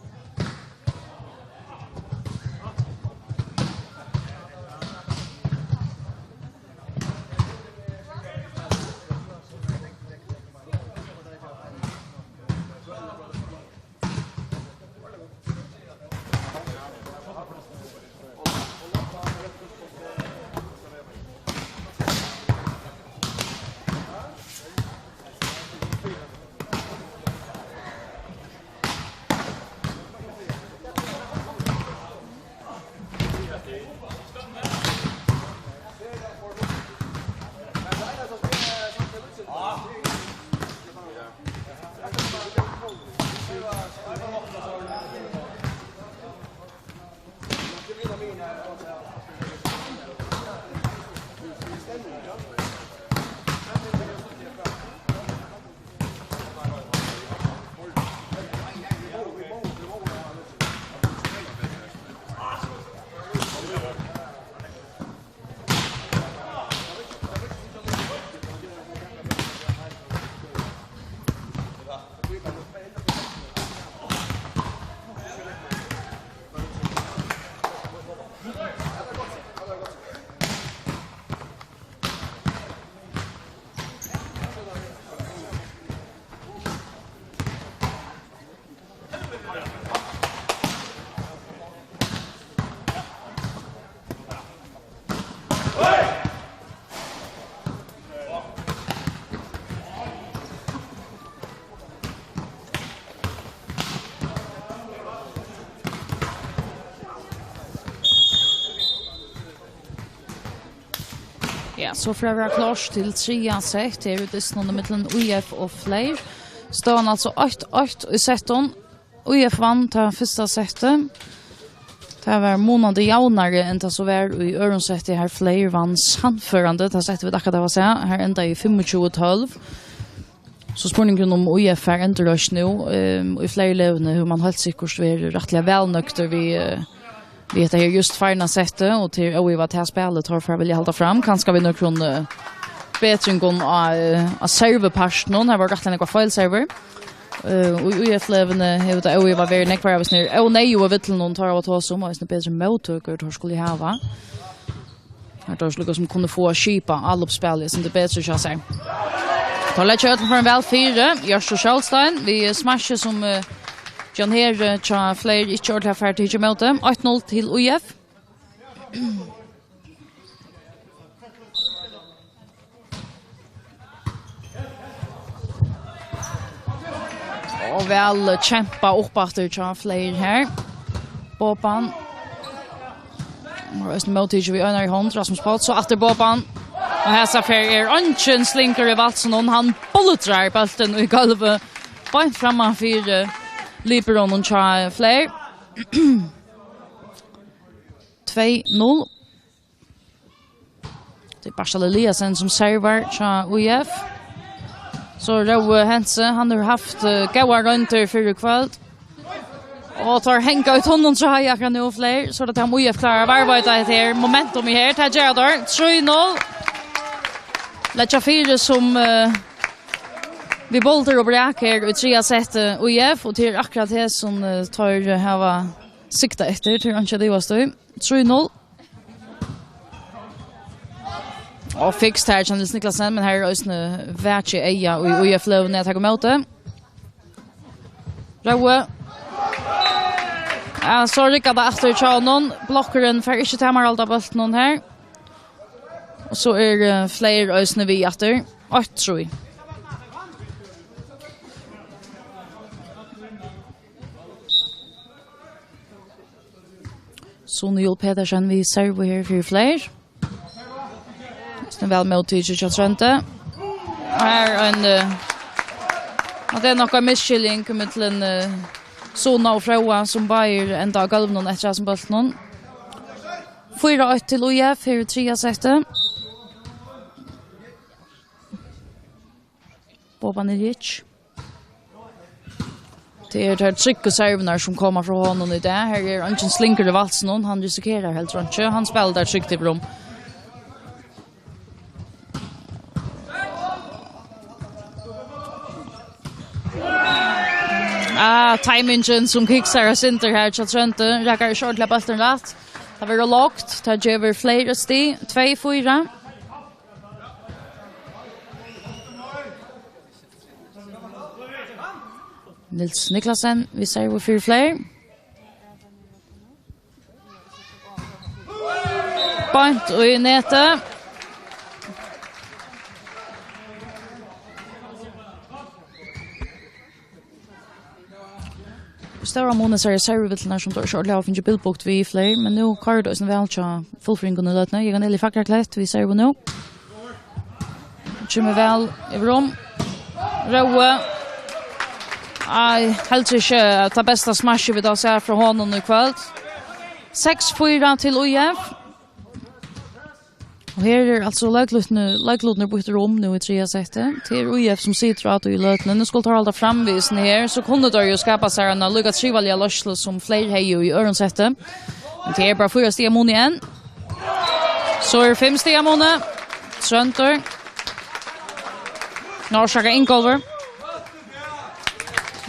Ja, so fer at vera klárt til triðja sett. Her er dystin millum U F og Fleiri. Støðan altso eitt eitt í settum. U F vann tað fyrsta settið. Tað var munandi javnari enn tað so var í øðrum setti. Her Fleiri vann sannførandi. Tað setti vit akkurát av at siga. Her endaði fimmogtjúgu tólv. So spurningurin um U F fær endurreisn nú, ehm, í Fleiri løtuni hevur mann heilt sikkurt verið rættiliga væl nøgdur við, eh, við hetta her júst farna settið, og til óivað tað spælið teir fara vilja halda fram, kanska við nøkrum, eh, betringum á, eh, á servupartinum. Her var rættiliga nógvar feilservur. Eh, og í U F løtuni hevur tað óivað verið nógvar av hesum her óneyðugu villunum, teir hava tosað um, og eisini betri móttøkur teir skulu hava. Her teir líka sum kunnu fáa skipað álopsspælið sum tað betri hjá sær. Teir leggja øllum førum væl fyri. Hjørstur Skjolstein við smassi sum, eh, John Heri hjá Fleiri ikki ordiliga fær tikið ímóti. Eitt null til U F. Og væl kjempað upp aftur hjá Fleiri her. Boban. Og eisini móttikið við einari hond, Rasmus Páll, so aftur Boban. Og hesa ferð er eingin slingur í valsinum, hann buldrar bóltin í gólvið beint framman fyri liberoen hjá Fleyr. Tvey null. Tað er Bartal Eliasen sum servar hjá U F. So Rói Hentze, hann hevur havt, eh, góðar royndir fyrr í kvøld. Og teir hanga í tunnu hjá Heiðari akkurát nú, Fleyr. So er tað um U F klárar at varðveita hetta her momentum her. Tað gera teir. Trý null. Leggja fyri sum, eh, við bóltur og brak her í triðja seti U F, og tað er akkurát tað sum, eh, teir hava siktað eftir, tað er einki at ivast í. Trý null. Og fikst her, Kjendis Niklasen, men her er eisini vakið eyga í U F-løguni at taka ímóti. Rói. Ja, so riggar tað aftur hjá honum. Blokkurin fær ikki tamarhald á bóltinum her. Og so er, eh, Fleyr eisini við aftur. Eitt trý. Sune Juul Petersen við servu her fyri Fleyr. Eisini væl móttikið hjá Tróndi. Her er ein, eh, og tað er nokk ein misskiljing millum, eh, Suna og Fróða, sum báðir enda á gólvinum eftir hasum bóltinum. Fýra eitt til U F her í triðja seti. Boban Iljic. Tað eru tær tryggu servirnar, sum koma frá honum í dag. Her er eingin slingur í valsinum. Hann risikerar heldur einki. Hann spælir tær trygt yvir um. Ah, timingin sum kiksar og sindur her hjá Tróndi. Rakar ikki ordiliga bóltin rætt. Tað verður lágt. Tað gevur fleiri stig. Tvey fýra. Niels Niklasen, við servu fyri Fleyr. Beint í netið. Stóra Muni sær servuvillurnar, sum teir ikki ordiliga hava fingið bilbugt við Fleyr, men nú koyrir tað eisini væl hjá fullføringunum í løtuni. Jógvan Eli Fagraklett við servu nú. Kemur væl yvir um. Rói. Nei, heldur ikki tað besta smashið vit hava sæð frá honum í kvøld. Seks fýra til U F. Og her er altso leiklutin, leiklutin býttur um nú í triðja seti. Tað er U F sum situr á tí í løtuni. Nú skulu teir halda fram við hesum her, so kunnu teir jú skapa sær eina líka trivaliga leiðslu sum Fleyr hevði jú í øðrum seti. Men tað er bara fýra stiga mun enn. So er fimm stiga mun. Tróndur. Nei, orsaka, Ingólfur.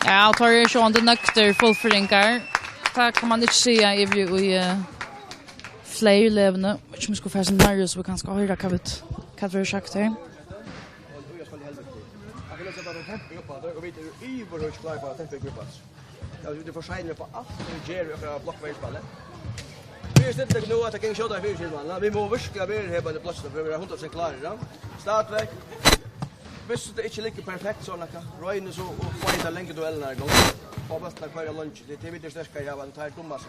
Ja, og teir eru sjálvandi nøgdir fullføringar. Tað kann man ikki siga yvir í, eh, Fleyr-liðini. Veit ikki um eg skal fara so nærri, so vit kanska hoyra hvat vit, hvat verður sagt her. Ja, vit eru for seinir upp á alt, vit gera í okkara blokkverjuspæli. Vit eru stilt nú at tað gongur skjótari fyri, sigur man. Vit mugu virkuliga vera her á blokkinum fyri at vera hundrað prosent klárir, ja. Stadigvekk. Viss tað ikki liggur perfekt, so nakað. Roynið so og fáa tær langu duellarnar í gongd. Fáa bóltin at koyra langt. Tað, tað vit eru sterkari av enn teir dummu, so.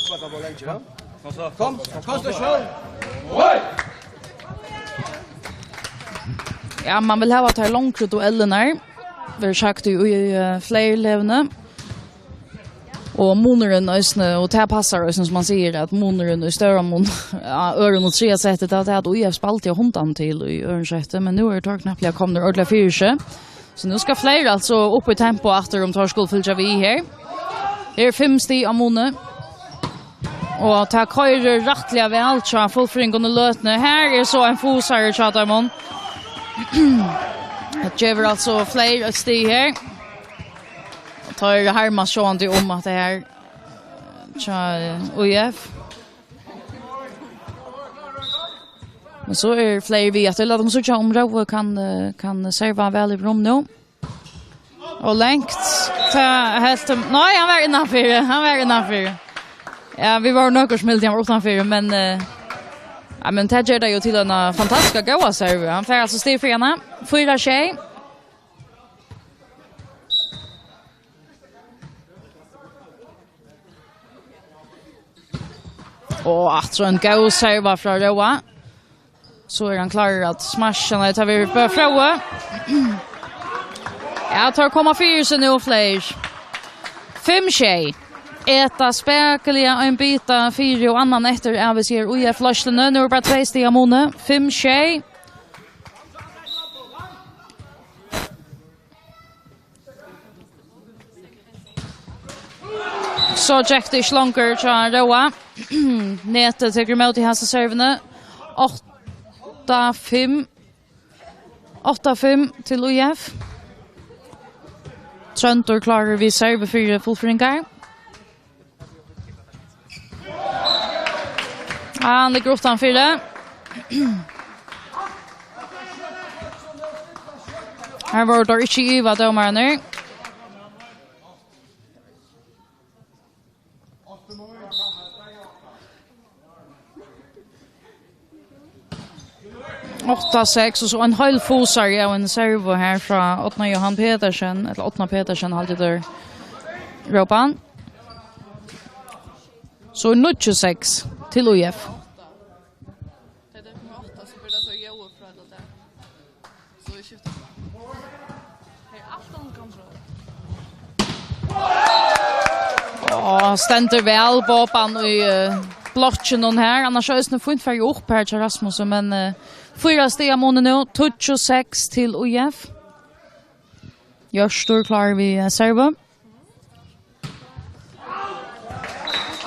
Sparka bóltin langt, ja. Kom, konsentratión. Ja, man vil hava tær longru duellarnar, verður sagt í, í, eh, Fleyr-liðini. Og munurin eisini, og tað passar eisini, sum man sigur, at munurin í stóran mun á øðrum og triðja seti, tað er at U F spældi á hundan til í øðrum seti, men nú eru teir knappliga komnir ordiliga fyri seg. So nú skal Fleyr altso upp í tempo aftur, um teir skulu fylgja við her. Her er fimm stig á muni. Og tað koyrir rættiliga væl hjá fullføringunum í løtuni. Her er so ein fusari hjá teimum. Tað gevur altso Fleyr eitt stig her. Og teir harmast sjálvandi um at tað her hjá, eh, U F. Men so er Fleyr við aftur. Lat okkum síggja um Rói kann, eh, kann serva væl yvir um nú. Og langt. Tað helt um. Nei, hann var innanfyri. Hann var innanfyri. Ja, vit vóru nøkur sum hildu hann var uttanfyri, men, eh, ja, men tað ger tað jú til eina fantastiska góða servu. Hann fær altso stig fyri hana. Fýra sjey. Og aftur ein góð serva frá Róa. So er hann klárur at smasha, nei, tað verður bara Fróði. Ja, teir koma fyri seg nú, fleiri. Fimm sjey. Eta spakuliga ein bita fyri og annan eftir av, vit siga, í F-leiðsluni. Nú er bara tvey stig á muni. Fimm sjey. So gekk tað ikki longur hjá Róa. Netið tekur ímóti hasi servuni. Átta fimm. Átta fimm til ÍF. Tróndur klárur við servu fyri fullføringar. Ah, hann liggur uttanfyri. Her vóru teir ikki iva, dómararnir. Átta seks, og so ein heil fusari av ein servu her frá Árna Jóhan Petersen, ella Árna Petersen, haldi eg teir rópa hann. So er níggju seks til ÍF. Tað er nummer átta, so blir tað so Jói frá Lodda. So vit skifta. Her er alt undir kontroll. Og stendur væl, Boban, í, eh, blokkinum her. Annars er eisini fínt farið upp her til Rasmus, men, eh, fýra stig á muni nú, tíggju seks til ÍF. Hjørtur klárur við, eh, servu.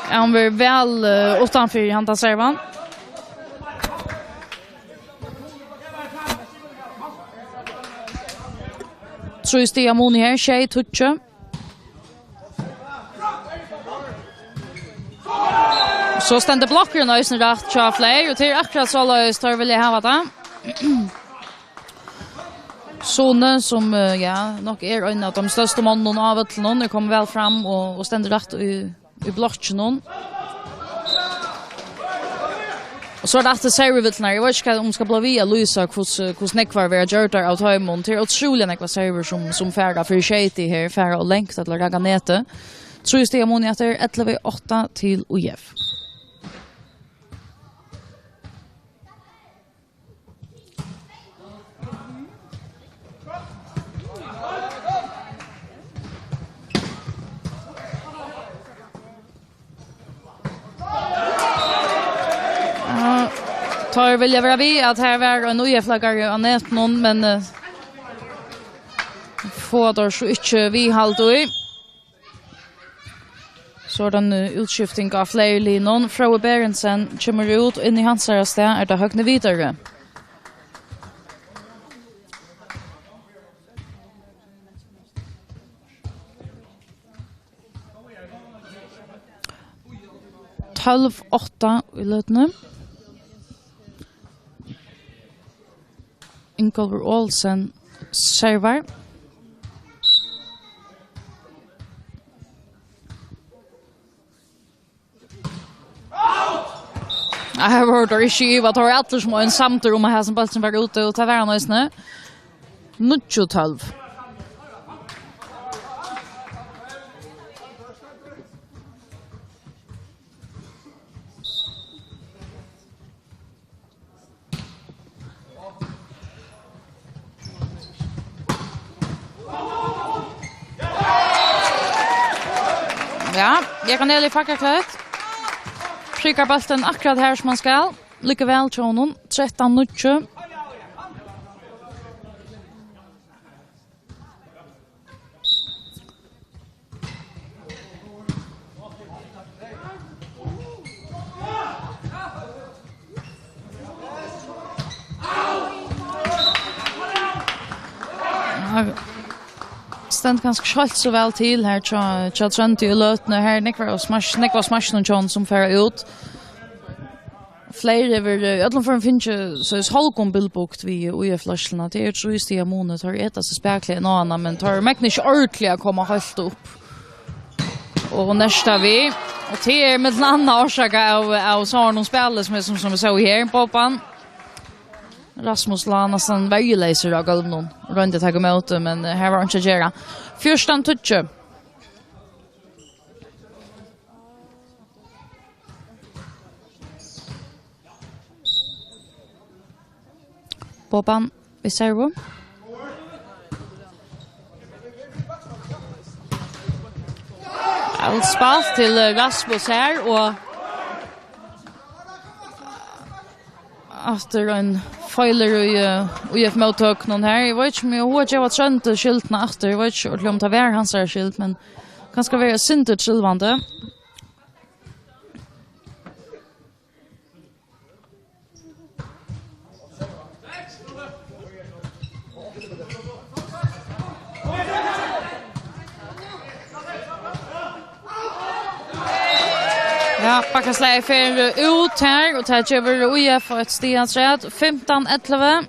Ja, hann verður væl, eh, uttanfyri handa servan. Trý stig á muni her, sjey tíggju. So stendur blokkurin eisini rætt hjá fleiri, og tað er akkurát soleiðis teir vilja hava tað. Sune, sum, eh, ja, nokk er ein av teimum størstu monnunum á vøllinum, er komin væl fram og, og stendur rætt í, í blokkinum. Og so er tað aftur servuvillurnar. Eg veit ikki, hvat, um eg skal blíva við at lýsa, hvussu, hvussu nógvar verða gjørdar av teimum. Tað er ótrúliga nógvar servur, sum, sum fara fyri skeyti her, fara ov langt ella raka netið. Trý stig á muni eftir, ellivu átta til ÍF. Ja, teir vilja vera við, at her var ein ÍF-leikari á netinum, men, eh, fáa teir so ikki viðhald í. So er tað nú útskifting á fleiri linum. Fróði Berentsen kemur út, inn í hansara stað er tað Høgni Widerøe. Tólv átta í løtuni. Ingólfur Olsen servar. Ja, her vóru teir ikki í iva, teir vóru allir sum ein samdir um at hasin bólturin var úti, og tað var hann eisini. Níggju tólv. Ja, Jakob Eli Fakkakløt. Prikar bóltin akkurát har sum hann skal. Liggur væl hjá honum. Trettan níggju. Stendur kanska ikki heilt so væl til her hjá, hjá Tróndi í løtuni. Her er nógvar av smash-, nógv av smashinum hjá honum sum fara út. Fleiri hevur, eh, í øllum førum fingið soleiðis hálvgum bilbugt við ÍF-leiðsluna. Tað er trý stig á muni, teir eta seg spakuliga inn á hana, men teir megna ikki ordiliga at koma heilt upp og nerta við. Og tað er millum annað orsakað av, av sovorðnum spæli, sum, sum, sum vit sóu her, Boban. Rasmus lá næstan verjuleysur á gólvinum og royndi at taka ímóti, men, eh, her var einki at gera. Fjúrtan tíggju. Oban við servu. Alt spælt til, eh, Rasmus her, og aftur ein feilur í, eh, U F móttøkunum her. Eg veit ikki, um eg havi hug at geva Tróndi skyldina aftur. Eg veit ikki, um tað var hansara skyld, men kanska vera eitt sindur trúgvandi. Ja, bakkaslagið fer út her, og tað gevur U F eitt stig afturat, fimtan ellivu.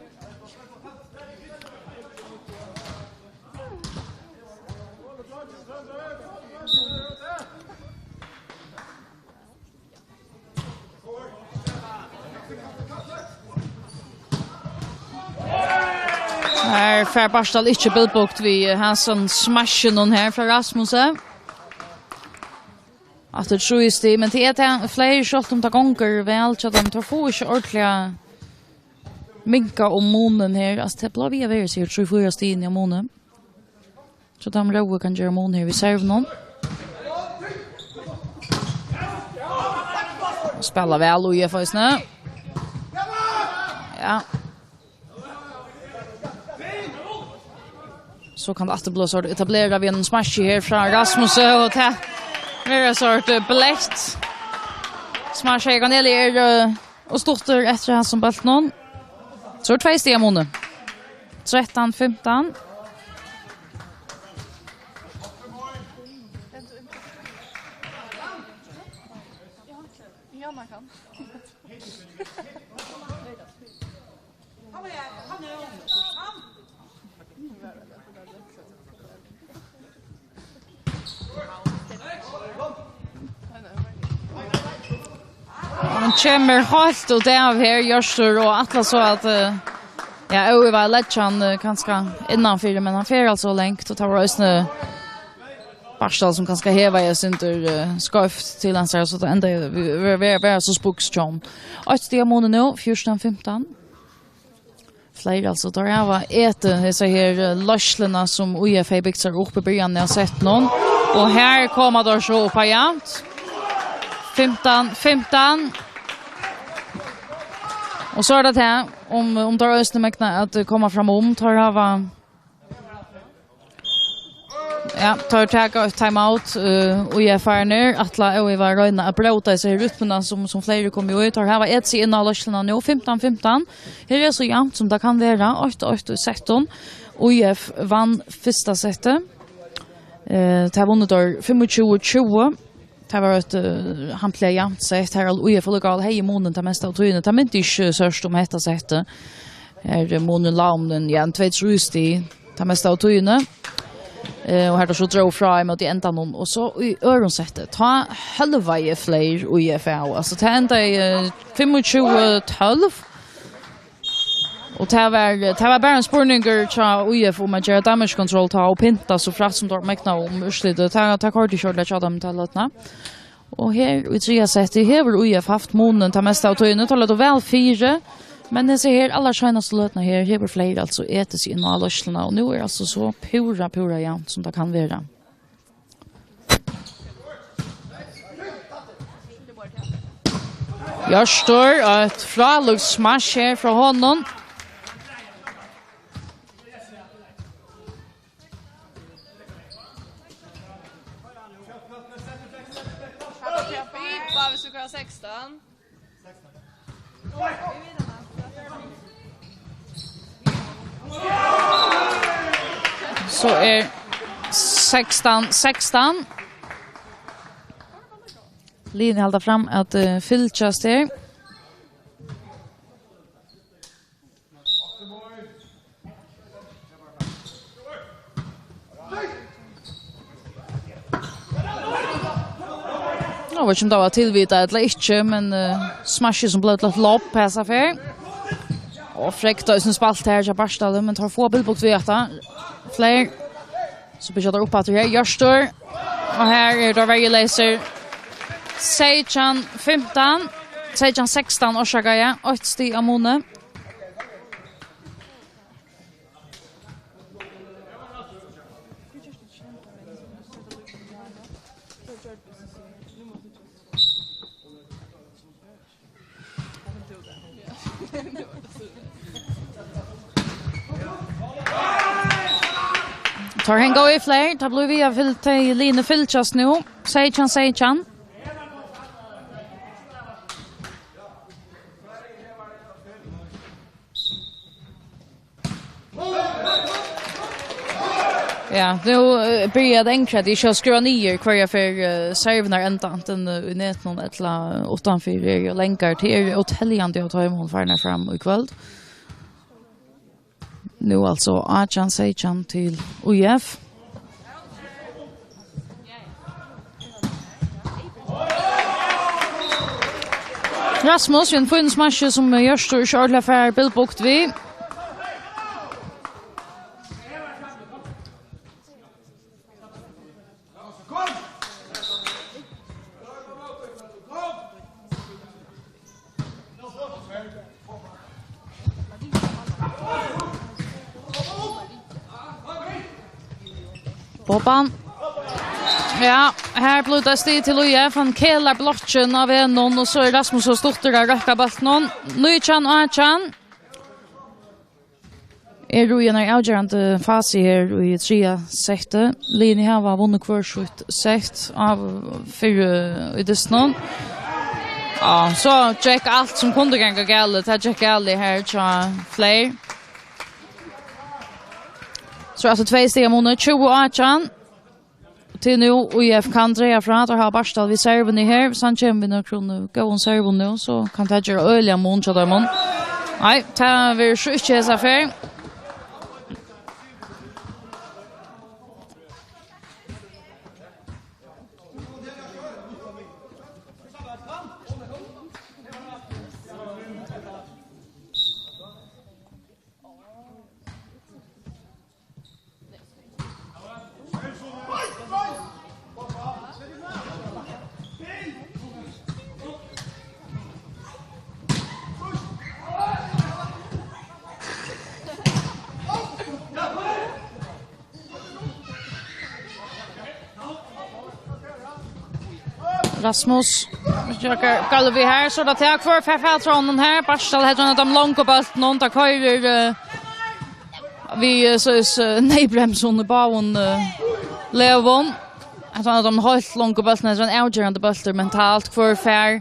Her fær Bartal ikki bilbugt við hansara smashinum her frá Rasmusi. Aftur trý stig, men tað er tað fleiri, sjálvt um tað gongur væl hjá teimum, teir fáa ikki ordiliga minka um munin her. Altso, tað blívur við at vera, sigur, trý, fýra stigini á muni. So teimum Rói kann gera mun her við servinum. Spæla væl í F S-uni. Ja. So kann tað aftur blíva sort etablera við einum smashi her frá Rasmusi, og tað verður sort, eh, bleytt smashi. Cornelia er, eh, og stuttur eftir hasum bóltinum. So er tvey stig á muni. Trettan fimtan. Hann kemur heilt út av her, Hjørtur, og ætlar so at, eh, ja, Óli var leggja hann, eh, kanska innanfyri, men hann fer altso langt, og tað var eisini Bartal sum kanska hevaði eitt sindur, eh, skeivt til hansara, so tað endaði við, við, við, við so spukstjón. Eitt stig á muni nú, fjúrtan fimtan. Fleiri, altso, teir hava etið hesa her, eh, leiðsluna sum U F hevði bygt sær upp í byrjanini av settinum. Og her koma teir so upp á javnt. Fimtan fimtan. Og so er tað her, um, um teir eisini megna at koma fram um, teir hava Ja, teir taka eitt timeout, eh, í F R-nir. Ætla Óli var royna at bróta hesa her rytmuna sum, sum fleiri komu í. Teir hava etið seg inn á leiðsluna nú, fimtan fimtan. Her er so javnt sum tað kann vera, átta átta í settum. U F vann fyrsta settið. Eh, tað vunnu teir fimmogtjúgu tjúgu. Tað var eitt, eh, hampiliga javnt sett. Her U F allíkavæl hevði munin tað mesta av tíðini. Tað minti ikki, eh, sørt um hetta settið. Her er munin lá um, ja, ein tvey trý stig. Tað mesta av tíðini. Eh, og her er so dró frá ímóti endanum. Og so í øðrum setti, tá hálvaði fleiri U F av. Altso, tað endaði, eh, fimmogtjúgu tólv. Og tað var, tað var bara ein spurningur hjá U F um at gera damage control tá og pynta so frægt sum teir megnaðu um úrslitið. Tað, tað koyrdi ikki ordiliga hjá teimum ta løtuna. Og her í triðja setti hevur U F havt munin tað mesta av tíðini. Teir løgdu væl fyri, men hesa her allarseinastu løtuna her hevur fleiri altso etið seg inn á leiðsluna, og nú er altso so púra, púra javnt sum tað kann vera. Hjørtur, og eitt frálíkt smash her frá honum. Bara hvis du kan ha sekstan. So er sekstan sekstan. Liðini halda fram at, eh, fylgjast her. Eg veit ikki um tað var tilvitað ella ikki, men, eh, smashið sum bleiv til eitt lob hesa ferð. Og frekt eisini spælt her hjá Bartali, men teir fáa bilbugt við hetta. Fleiri. So byggja teir upp aftur her. Hjørtur. Og her eru teir verjuleysir. Seytjan fimtan. Seytjan sekstan, orsaka, ja. Eitt stig av muni. Teir hanga í fleiri. Tað blívur við at fylg-, tey liðini fylgjast nú. Seytjan, seytjan. Ja, nú, eh, byrjar at ankra, at eg ikki havi skrivað niður, hvørja ferð, eh, servirnar enda, antin, eh, í netinum ella uttanfyri, eru jo langari. Tað eru óteljandi av teimum farnar fram í kvøld. Nú altso átjan seytjan til U F. Rasmus, ein fín smash sum Hjørtur ikki ordiliga fær bilbugt við. Boban. Ja, her blívur tað stig til U F. Hann kelar blokkin av vegnum, og so er Rasmus so stuttur at røkka bóltin. Nítjan átjan. Eru í einari avgerandi fasi her í triðja seti. Liðini hava vunnið hvør sítt sett av fyrr í dystinum. Ja, so gekk alt sum kundi ganga galið. Tað gekk galið her hjá Fleyr. So er tað tvey stiga munur, tjúgu átjan. Til nú, U F kann draga frá, teir hava Bartal við servuni her. Viss hann kemur við nøkrum, eh, góðum servum nú, so kann tað gera øgiliga mun hjá teimum. Nei, tað verður so ikki hesa ferð. Rasmus. Gólvið her, so er tað tak for, fer fatur á honum her. Bartal hetta er ein av teimum longu bóltunum, tað koyrir, eh, við, eh, so, so, neyðbremsu í báðum, eh, legum. Hetta er ein av teimum heilt longu bóltunum, hetta er ein avgerandi bóltur mentalt, hvør fær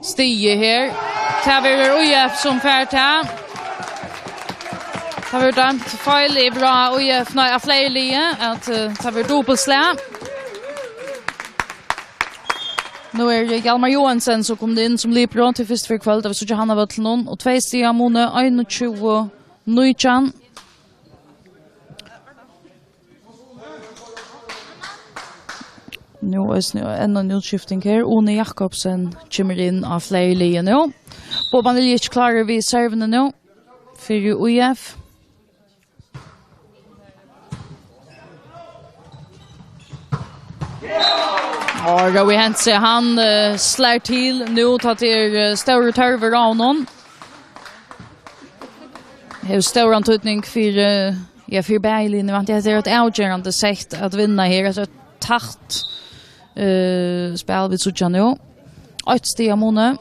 stigið her. Tað verður U F sum fær tað. Tað verður dømt feil yvir á U F, nei, á Fleyr liðið, at, eh, tað verður dupultslag. Nú er Hjalmar Johansen so komin inn sum libero til fyrstu ferð í kvøld, tá vit síggja hann á vøllinum, og tvey stig á muni, einogtjúgu nítjan. Nú eisini enn ein útskifting her. Uni Jakobsen kemur inn á Fleyr liðið nú. Boban Iljic klárur við servuni nú fyri U F. Og Rói Hentze, hann, eh, slær til nú, tá tað er, eh, stórur tørvur á honum. Hevur stóran týdning fyri, eh, ja, fyri bæði liðini, vænti eg. Hetta er eitt avgerandi sett at vinna her. Hetta er eitt tætt, eh, spæl vit síggja nú. Eitt stig á muni.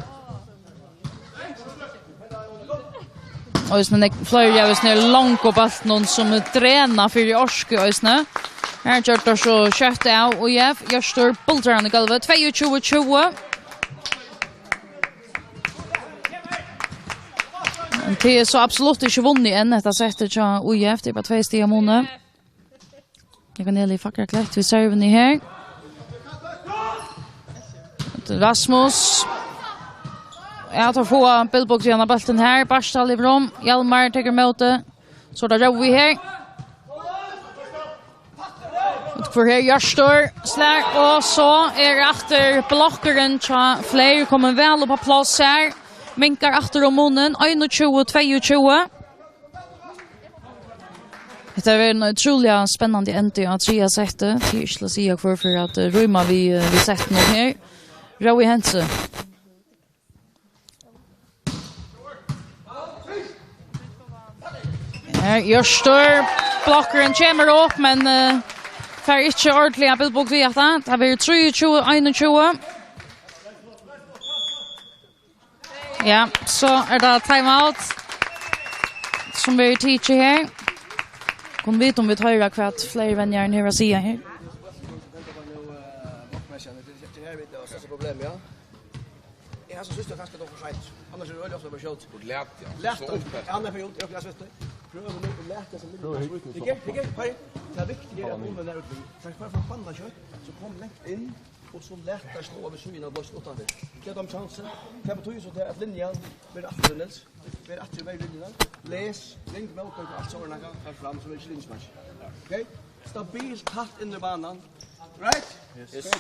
Og eisini nógv fleiri av hesum her longu bóltunum sum drena fyri orku eisini. Her gjørt tað so skjótt av U F. Hjørtur bultrar hann í gólvið. Tveyogtjúgu tjúgu. Men tað er so absolutt ikki vunnið enn, hetta settið hjá U F. Tað er bara tvey stig á muni. Eg kann hella í fagra klett við servuni her. Rasmus. Ja, teir fáa bilbugt við hana bóltin her. Bartal yvir um. Hjalmar tekur móti. So er tað Rói her. Út for her, Hjørtur slær, og so er aftur blokkurin hjá Fleyr komin væl upp á pláss her. Minkar aftur um munin, einogtjúgu tveyogtjúgu. Hetta verður ein ótrúliga spennandi endi á triðja seti. Tað er ikki til at siga hvør fyri at, eh, ríma við, eh, við settinum her. Rói Hentze. Her, Hjørtur. Blokkurin kemur upp, men, eh, fær ikki ordiliga bilbugt við hetta. Tað verður trýogtjúgu einogtjúgu. Ja, so er tað timeout sum verður tikið her. Kunnu vita um vit hoyra hvat fleiri venjarin hevur at siga her. Eg havi so síðst kanska tað for seint. Annars er tað øgiliga ofta bara skjótt. Og læt, ja. Læt so hann. Hann er fyri út, eg havi sett tað. Prøva nú at læta seg minka. Hygg, hygg, hei. Tað er viktigt at hon er út. Takk fyri forbanna skjótt. So kom langt inn. Og so læt tær sláa við síðuna av blástur uttanfyri. Gev teimum kjansin. Tað betýðir so, tað at linjan verður aftur, Niels. Verður aftur við linjuna. Les, ring mótgongd og alt sovorðið nakað. Far fram, so verður ikki linjuspark. Ok? Stabilt, tætt inn í banan. Right? Yes.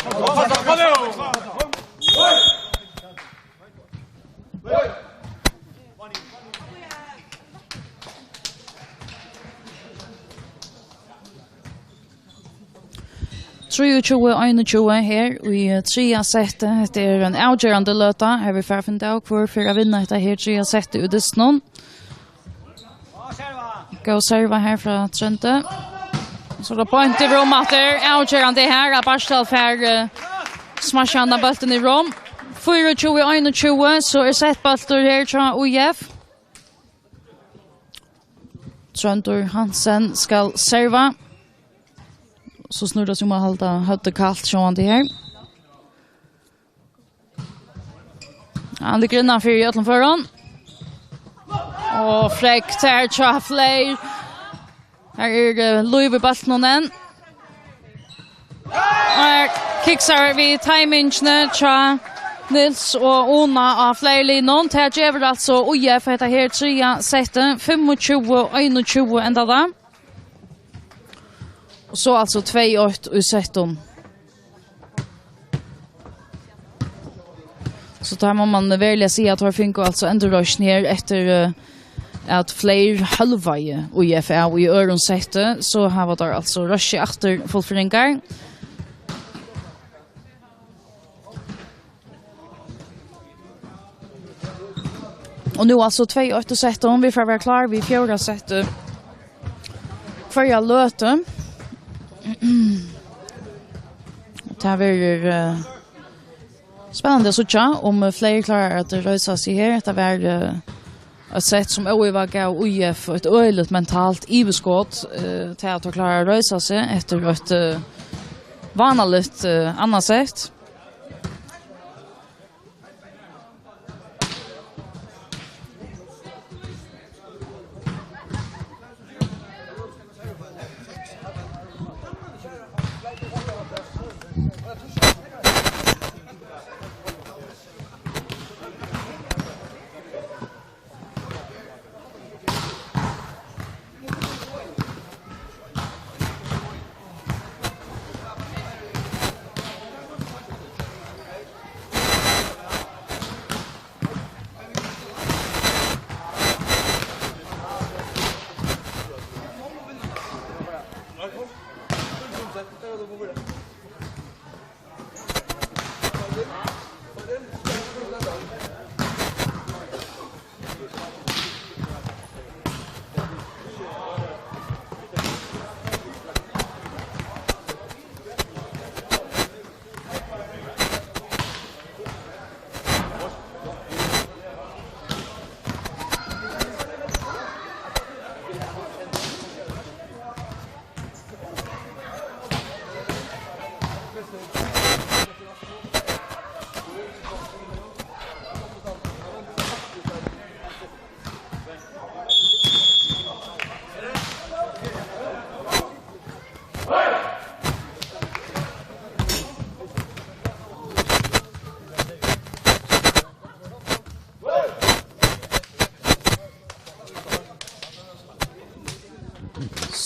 Trýogtjúgu einogtjúgu her í triðja seti. Hetta er ein avgerandi løta. Her vit fara at finna út av, hvør fer at vinna hetta her triðja setið í dystinum. Góð serva her frá Tróndi. So er tað beint yvir um aftur. Avgerandi her, at Bartal fær, eh, smasja handa bóltin í rúm. Fýraogtjúgu einogtjúgu, so er settbóltur her hjá U F. Tróndur Hansen skal serva. So snýr tað seg um at halda høvdið kalt sjálvandi her. Hann liggur innanfyri í øllum førum. Og frekk tær hjá Fleyr. Her er, eh, lív í bóltinum enn. Og her kiksar við timingini hjá Niels og Una á Fleyr-liðnum. Tað gevur altso U F hetta her triðja settið. Fimmogtjúgu einogtjúgu endar tað. Og so altso tvey eitt í settum. So tá má man veruliga siga, at teir fingu altso endurreisn her eftir, eh, at Fleyr hálvaði U F av í øðrum setti, so hava teir altso reist seg aftur, fullføringar. Og nú altso tvey eitt í settum, vit fara at vera klár við fjórða settið hvørja løtu. Og tað verður, eh, spennandi at síggja, um Fleyr klárar at reisa seg her. Hetta var, eh, eitt sett sum óivað gav U F eitt øgiligt mentalt yvirskot, eh, til at teir klára at reisa seg eftir eitt, eh, vánaligt, eh, annað sett.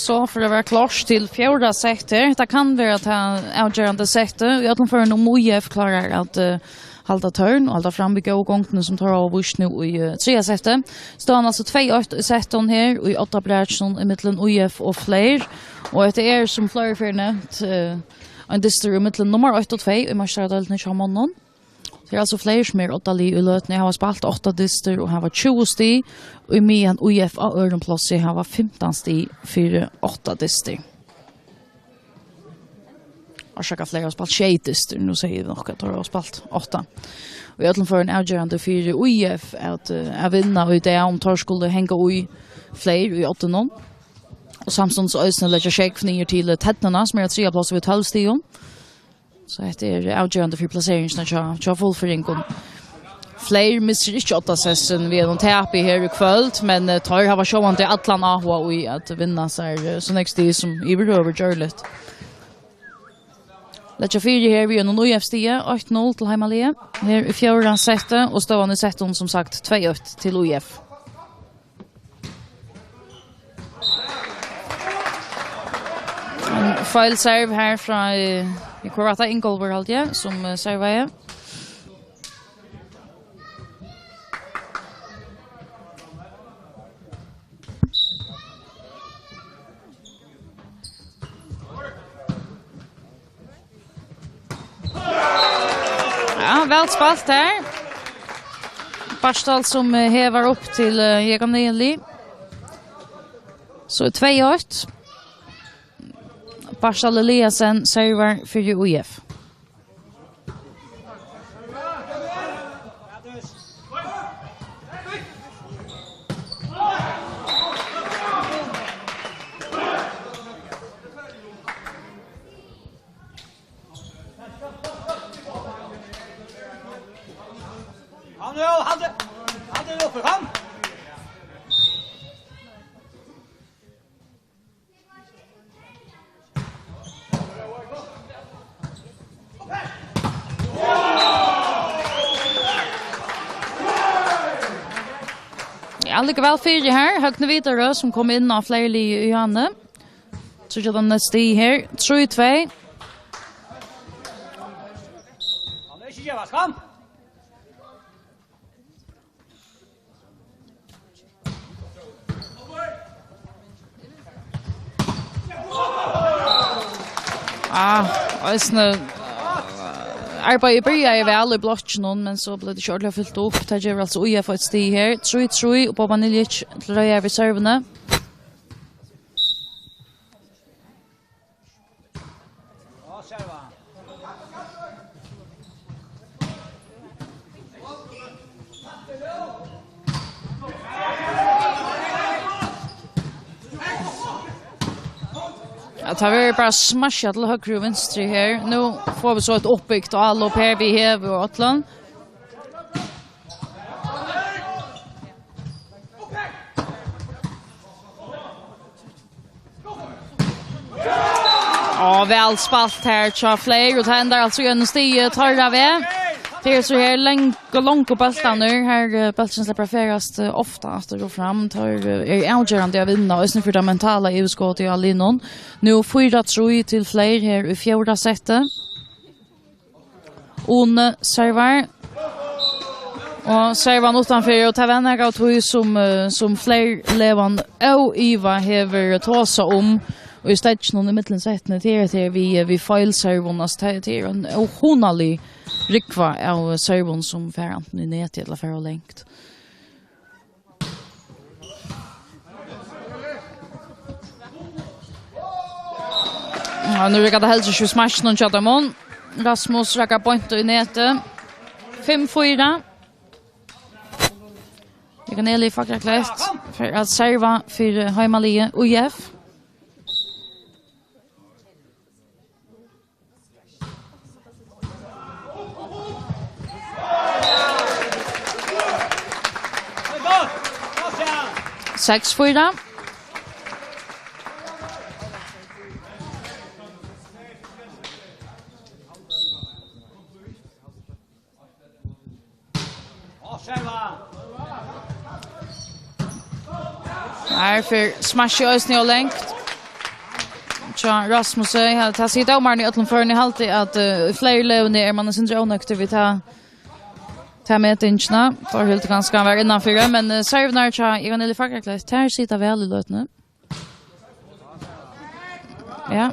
So fer at vera klárt til fjórða sett her. Hetta kann vera tað avgerandi settið. Í øllum førum um U F klárar at, eh, halda tørn og halda fram við góðu gongdini, sum teir hava víst nú í, eh, triðja setti. Støðan altso tvey eitt í settum her í oddabrakinum ímillum U F og Fleyr. Og hetta er, sum fleiri ferð nevnt, eh, ein dystur ímillum nummar eitt og tvey í meistaradeildini hjá monnum. Tað er altso Fleyr sum er oddalið í løtuni, hava spælt átta dystir og hava tjúgu stig, og ímeðan U F á øðrum plássi hava fimtan stig fyri átta dystir. orsaka, fleiri hava spælt sjey dystir, nú sigi eg nokk, at teir hava spælt átta. Og í øllum førum avgerandi fyri ÍF at, eh, at vinna í dag, um teir skulu hanga í fleiri í oddinum. Og samstundis eisini leggja sjógv niður til Ternuna, sum er á triðja plássi við tólv stigum. So hetta er avgerandi fyri plaseringina hjá, hjá Fuglfirðingum. Fleir missir ikki oddasessin við einum tapi her í kvøld, men, eh, teir hava sjálvandi allan áhuga í at vinna sær, eh, so nógv stig sum yvirhøvur gjørligt. Leggja fyri her við einum ÍF-stigi, eitt null til heimaliðið. Her í fjórða seti, og støðan í settinum, sum sagt, tvey eitt til ÍF. Ein feil serve her frá, eh, hvør var tað? Ingólfur, haldi eg, sum, eh, servaði. Ja, væl spælt her. Bartal sum, eh, hevar upp til, eh, Jekan Eli. So er tvey eitt. Bartal Eliasen servar fyri ÍF. Kom nú, halt det! Halt det oppe, kom! Ja, liggur væl fyri her. Høgni Viderø, sum kom inn á fleiri lið í hane. So gjør hann eitt stig her. Trý tvey. Kom! Ah, eisini, eh, arbeiðið byrjaði væl í blokkinum, men so bleiv tað ikki ordiliga fylgt upp. Tað gevur altso ÍF eitt stig her. Trý trý, og Boban Iljic til reiðar við servuni. Ja, tað verður bara smasjað til høgru og vinstru her. Nú fáa vit so eitt uppbygt álop her við Hevi og øllum. Og væl spælt her hjá Fleyr, og tað endar altso í einum stigi teirra veg. Tað er so her long-, longu bóltarnir, her, eh, bólturin sleppur at ferðast, eh, ofta aftur og fram. Teir, eh, eru avgerandi at vinna, eisini fyri tað mentala yvirskotið á liðnum. Nú fýra trý til Fleyr her í fjórða seti. Une servar. Og servan uttanfyri, og tað var nakað av tí sum, eh, sum Fleyr Levan óivað hevur tosað um í steðginum í millum settini, tað er, tað er við, við feilservum, altso, tað, tað er ein óhugnalig rúgva av servum sum fara antin í netið ella fara ov langt. Ja, nú riggar tað heldur ikki við smaskinum hjá teimum. Rasmus rakkar beint í netið. Fimm fýra. Jekan Eli Fagraklett fer at serva fyri heimaliðið, ÍF. Seks fýra. Her fer smash eisini ov langt. Tjá, Rasmus, eh, ja, tað sigur dómarin í øllum førum. Eg haldi, at, eh, í fleiri løgum er man eitt sindur ónøgdur við ta, ta metingina. Teir hildu kanska hann var innanfyri, men, eh, servirnar hjá Jekan Eli Fagraklett, tær sita væl í løtuni. Ja.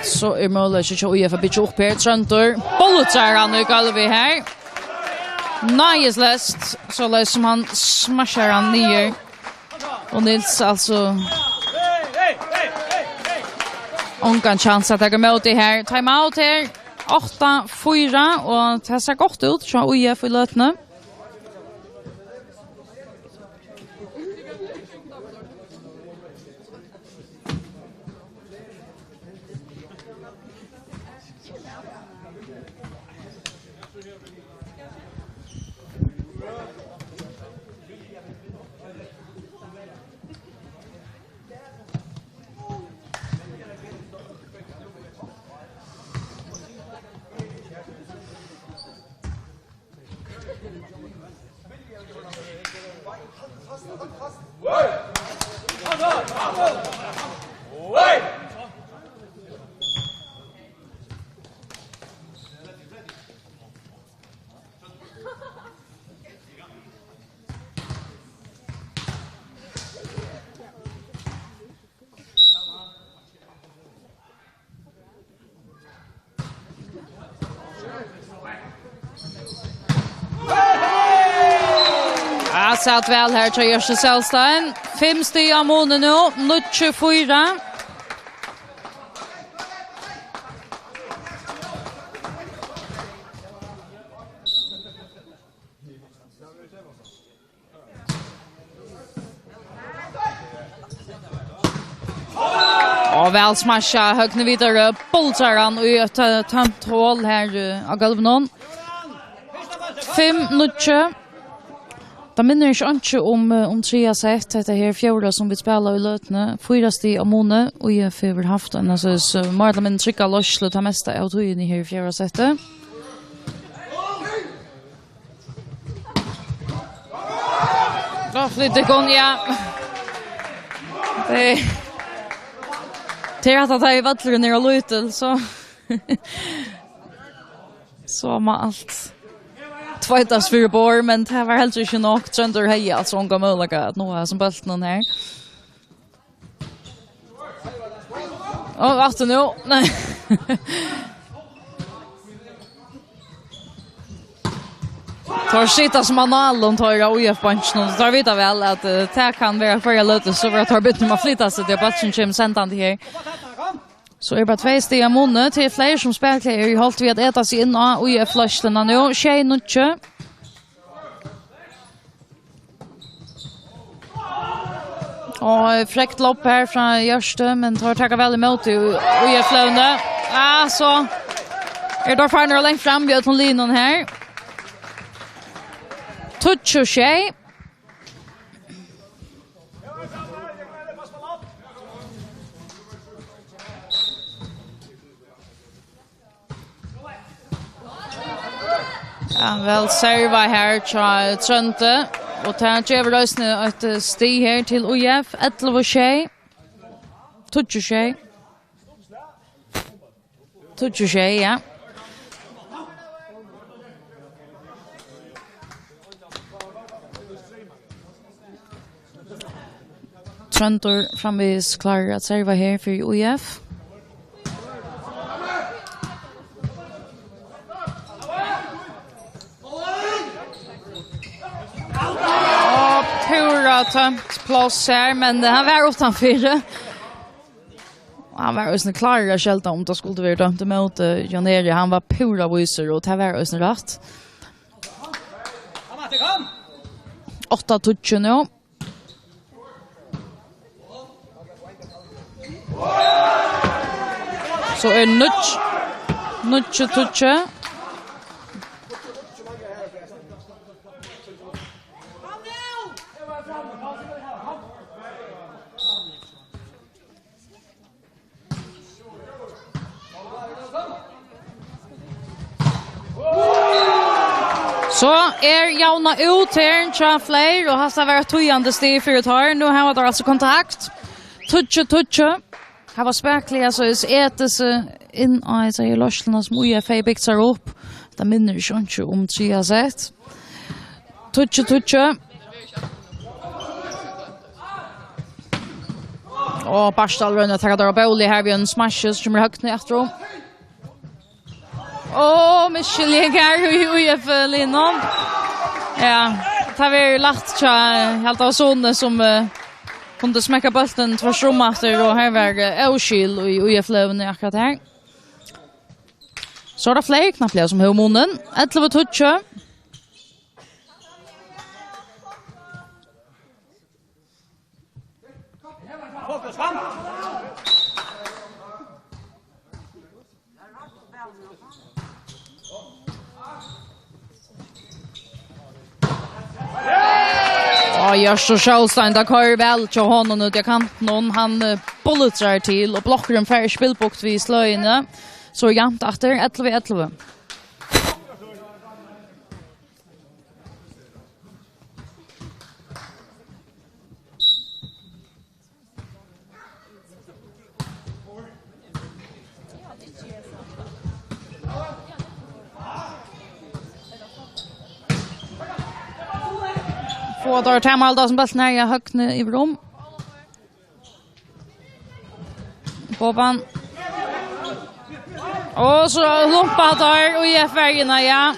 So er møguleiki hjá ÍF at byggja upp her. Tróndur boltar hann í gólvið her. Náðisleyst, soleiðis sum hann smashar hann niður. Og Nils, altso, Ongan chance at taka ímóti her. Time out her. Átta fýra, og tað sær gott út hjá U F í løtuni. Ja, sat væl her hjá Jørgen Selstein. Fimm stig á muni nú, níggju fýra. Og væl smasha, Høgni Vidar, eh, boltar hann í eitt, eh, tómt hol her, eh, á gólvinum. Fimm níggju. Tað minnir ikki einki um, eh, um triðja sett, hetta her fjórða sum vit spæla í løtuni. Fýra stig á muni, og U F hevur havt ein, altso, s-, meir ella minni trygga leiðslu tað mesta av tíðini her í fjórða setti. Nú flyt tykkum, ja. Tað, tað er at tá ið vøllurin er ov lítil, so, so má alt tveitast fyri borð, men tað var heldur ikki nokk. Tróndur hevði altso ongan møguleika at náa hasum bóltinum her. Og aftur nú. Nei. Teir sita sum á nálum, teir á U F-beinkinum. Teir vita væl at, eh, tað kann vera hvørja løtu, so verða teir bidnir um at flyta seg, tí bólturin kemur sendandi her. So er bara tvey stig á muni, til fleiri sum spakuliga eru í holt við at eta seg inn á U F-leiðsluna nú. Sjey níggju. Og frekt lobb her frá Jørstø, men teir taka væl ímóti í, í fløguni. Ja, so eru teir farnir langt fram við øllum linum her. Tíggju sjey. Ja, væl serva her hjá Tróndi, og tað gevur eisini eitt, eh, stig her til U F, ellivu sjey. Tíggju sjey. Tíggju sjey, ja. Tróndur framvegis klárur at serva her fyri U F. Og púra tómt pláss her, men hann var uttanfyri. Og hann var eisini klárur at skelda um tað skuldi verið dømt ímóti Jan Eri. Hann var púra vísur, og tað var eisini rætt. Átta tíggju nú. So er níggju, níggju tíggju. So er javnað út her hjá Fleyr, og hatta var eitt týðandi stig fyri teir. Nú hava teir altso kontakt. Tíggju tíggju. Her var spakuliga, so er Etis, eh, inn á hesa her leiðsluna sum U F hevði bygt sær upp. Tað minnir ikki einki um triðja sett. Tíggju tíggju. Og Barstal roynir at taka tær á bóli her við einum smassi, so kemur Høgni aftur um. Og misskiljing her í, í U F-liðnum. Ja, tað verður lætt hjá, helt av Sone sum, eh, Kundi smekka bóltin tvørtur um aftur, og her var, eh, óskil í U F-løguni akkurát her. So er tað Fleyr knappliga sum hevur munin. Ellivu tíggju. Og Hjørstur Skjolstein, tað koyrir væl hjá honum úti á kantinum. Hann, eh, bullitrar til, og blokkurin fær ikki spælboks við sløgini. So javnt aftur, ellivu ellivu. Fáa teir Tamara Aldassen bóltin her, ja, Høgni yvir um. Boban. Og so lumpa teir U F-verjuna, ja.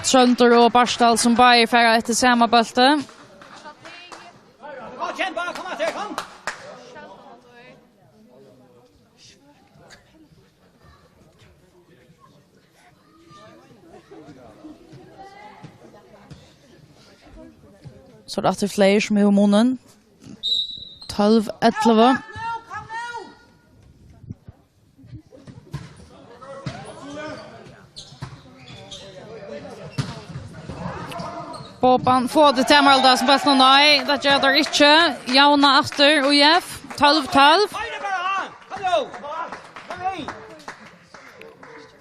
Tróndur og Bartal sum báðir fara eftir sama bólti. Kom, kjempa, kom aftur, kom. So er tað aftur Fleyr sum hevur munin. Tólv ellivu. Boban, fáa teir Tamara Aldassen bóltin? Nei, tað gera teir ikki. Javna aftur, U F. Tólv tólv.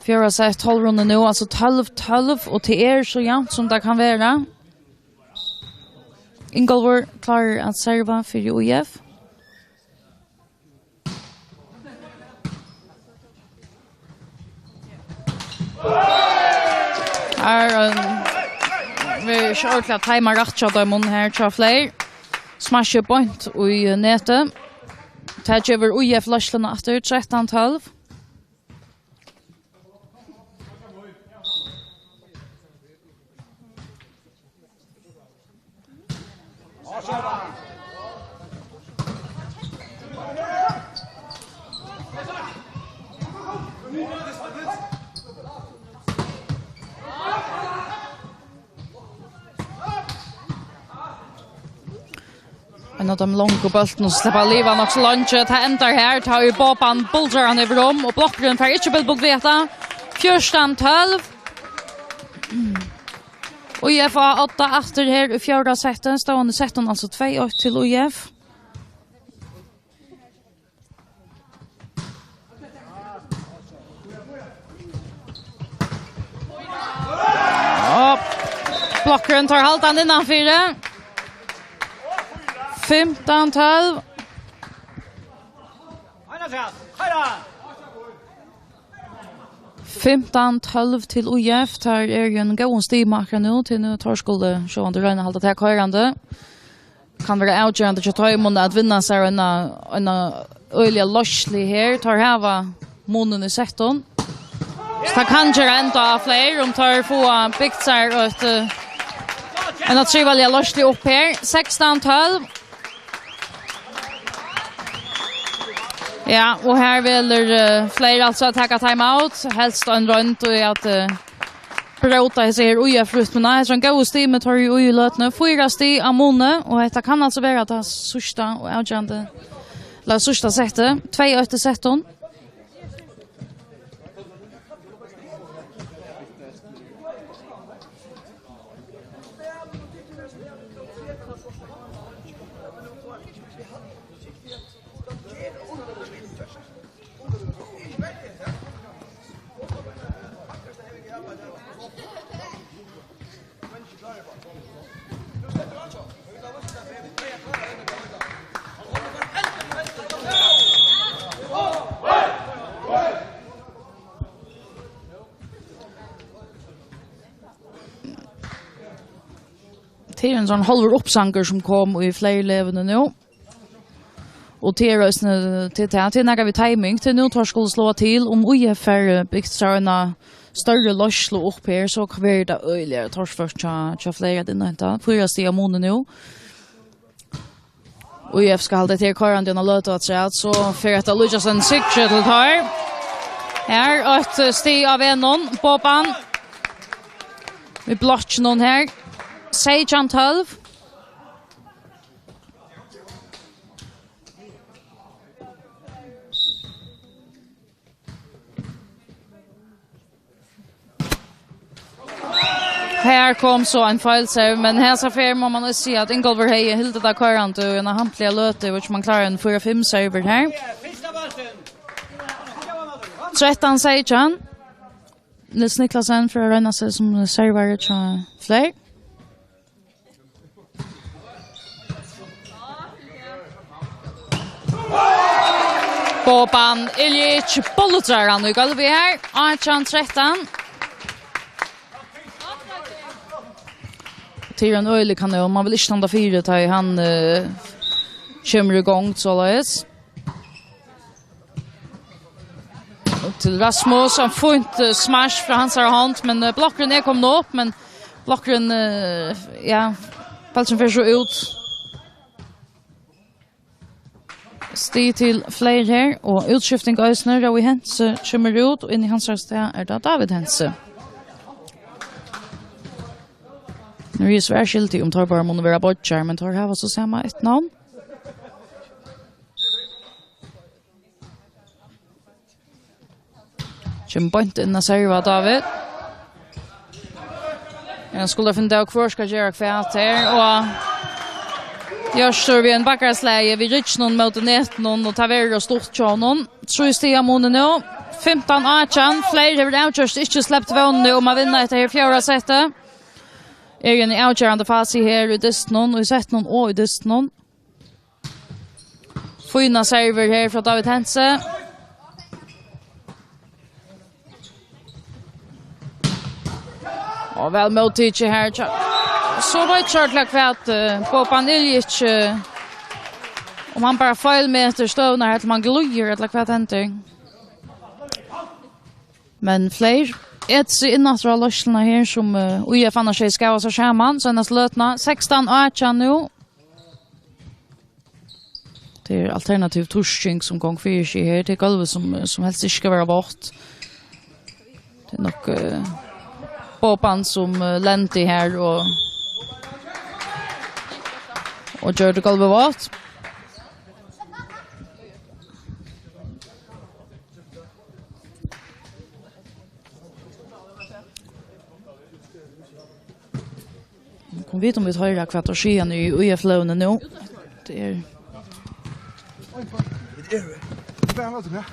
Fjórða sett, tólv rundar nú, altso tólv tólv, og tað er so javnt sum tað kann vera. Ingólfur klárur at serva fyri U F. Her, eh, verður ikki ordiliga timeað rætt hjá teimum her hjá Fleyr. Smashið beint í netið. Tað gevur U F leiðsluna aftur, trettan tólv. Ein av teimum longu bóltunum, sum sleppa at liva nokk so leingi. Tað endar her, tá ið Boban buldrar hann yvir um, og blokkurin fær ikki spælboks við hetta. Fjúrtan tólv. U F á odda aftur her í fjórða seti. Støðan í settinum, altso tvey eitt til U F. Og blokkurin tekur hann innanfyri. Fimtan tólv. Fimtan tólv til U F. Teir eru í einum góðum stigum akkurát nú, tí nú teir skulu sjálvandi royna at halda tað koyrandi. Kann vera avgerandi hjá teimum at vinna sær eina, eina øgiliga leiðslu her. Teir hava munin í settum. So tað kann gera enda á Fleyr, um teir fáa bygt sær eitt, eh, eina trivaliga leiðslu upp her. Sekstan tólv. Ja, og her velur, eh, Fleyr altso at taka timeout. Helst ein roynd í at, eh, bróta hesa her U F-rytmuna. Hetta er ein góður stigi, teir eru í løtuni. Fýra stig av muni, og hetta kann altso vera tað síðsta og avgerandi, ella síðsta settið. Tvey eitt í settum. Tað er ein sovorðin hálvur uppsangur, sum kom í Fleyr-leguni nú. Og til er eisini til tað, til nakað við timing, til nú teir skulu sláa til, um ÍF fær, eh, bygt sær eina størri leiðslu upp her, so verður tað øgiliga torført hjá, hjá fleiri at innhenta. Fýra stiga muni nú. ÍF skal halda hetta her koyrandi eina løtu afturat, so fer hetta líkjast ein sigri til teir. Her eitt, eh, stig á vegnum, Boban. Við blokkinum her. Seytjan tólv. Her kom so ein feilserv, men hesa ferð má man eisini siga, at Ingólfur hevði hildið tað koyrandi í eina hampliga løtu, og ikki man klárar ein fýra fimm servur her. Trettan seytjan. Niels Niklasen fer at royna seg sum servari hjá Fleyr. Boban Iljic bultrar hann í gólvið her. Átjan trettan. Til ein øgilig kanon. Man vil ikki standa fyri, tá hann, eh, kemur í gongd, soleiðis. Til Rasmus, ein fínt, eh, smash frá hansara hond, men, eh, blokkurin er komin upp, men blokkurin, eh, ja, bólturin fer so út. Stig til Fleyr her, og útskifting eisini. Rói Hentze kemur út, og inn í hansara stað er tað David Hentze. Nú eri eg so skyldig, um teir báðir munnu vera beiggjar, men teir hava so sama eftirnavn. Kemur beint inn at serva, David. Ja, skulu finna út av, hvør skal gera hvat her, og Hjörtur við ein bakkarslagi við rygginum móti netinum, og tað verður stutt hjá honum. Trý stiga muni nú. Fimtan átjan. Fleyr hevur avgjørt ikki slept vónini um at vinna hetta her fjórða settið. Er í eini avgerandi fasu her í dystinum, í settinum og í dystinum. Fínar servur her frá David Hentze. Og væl móttikið her. Tja. So veit ikki til hvat, eh, Boban Iljic, eh, um hann bara feilmetir støðuna her, til hann glíður, ella hvat hendir. Men Fleyr eta seg inn aftur á leiðsluna her, sum, eh, ÍF annars hevði skavað sær saman seinastu løtuna. Sekstan átjan nú. Tað er alternativ turking, sum gongur fyri seg her. Tað er gólvið, sum, sum helst ikki skal vera vátt. Tað er nokk, eh, Boban, sum, eh, lendi her og, og ger tað gólvið vátt. Kom vit, um vit hoyra, hvat teir siga niðri í ÍF-løguni nú. Tað er It is. Bara hold on, yeah.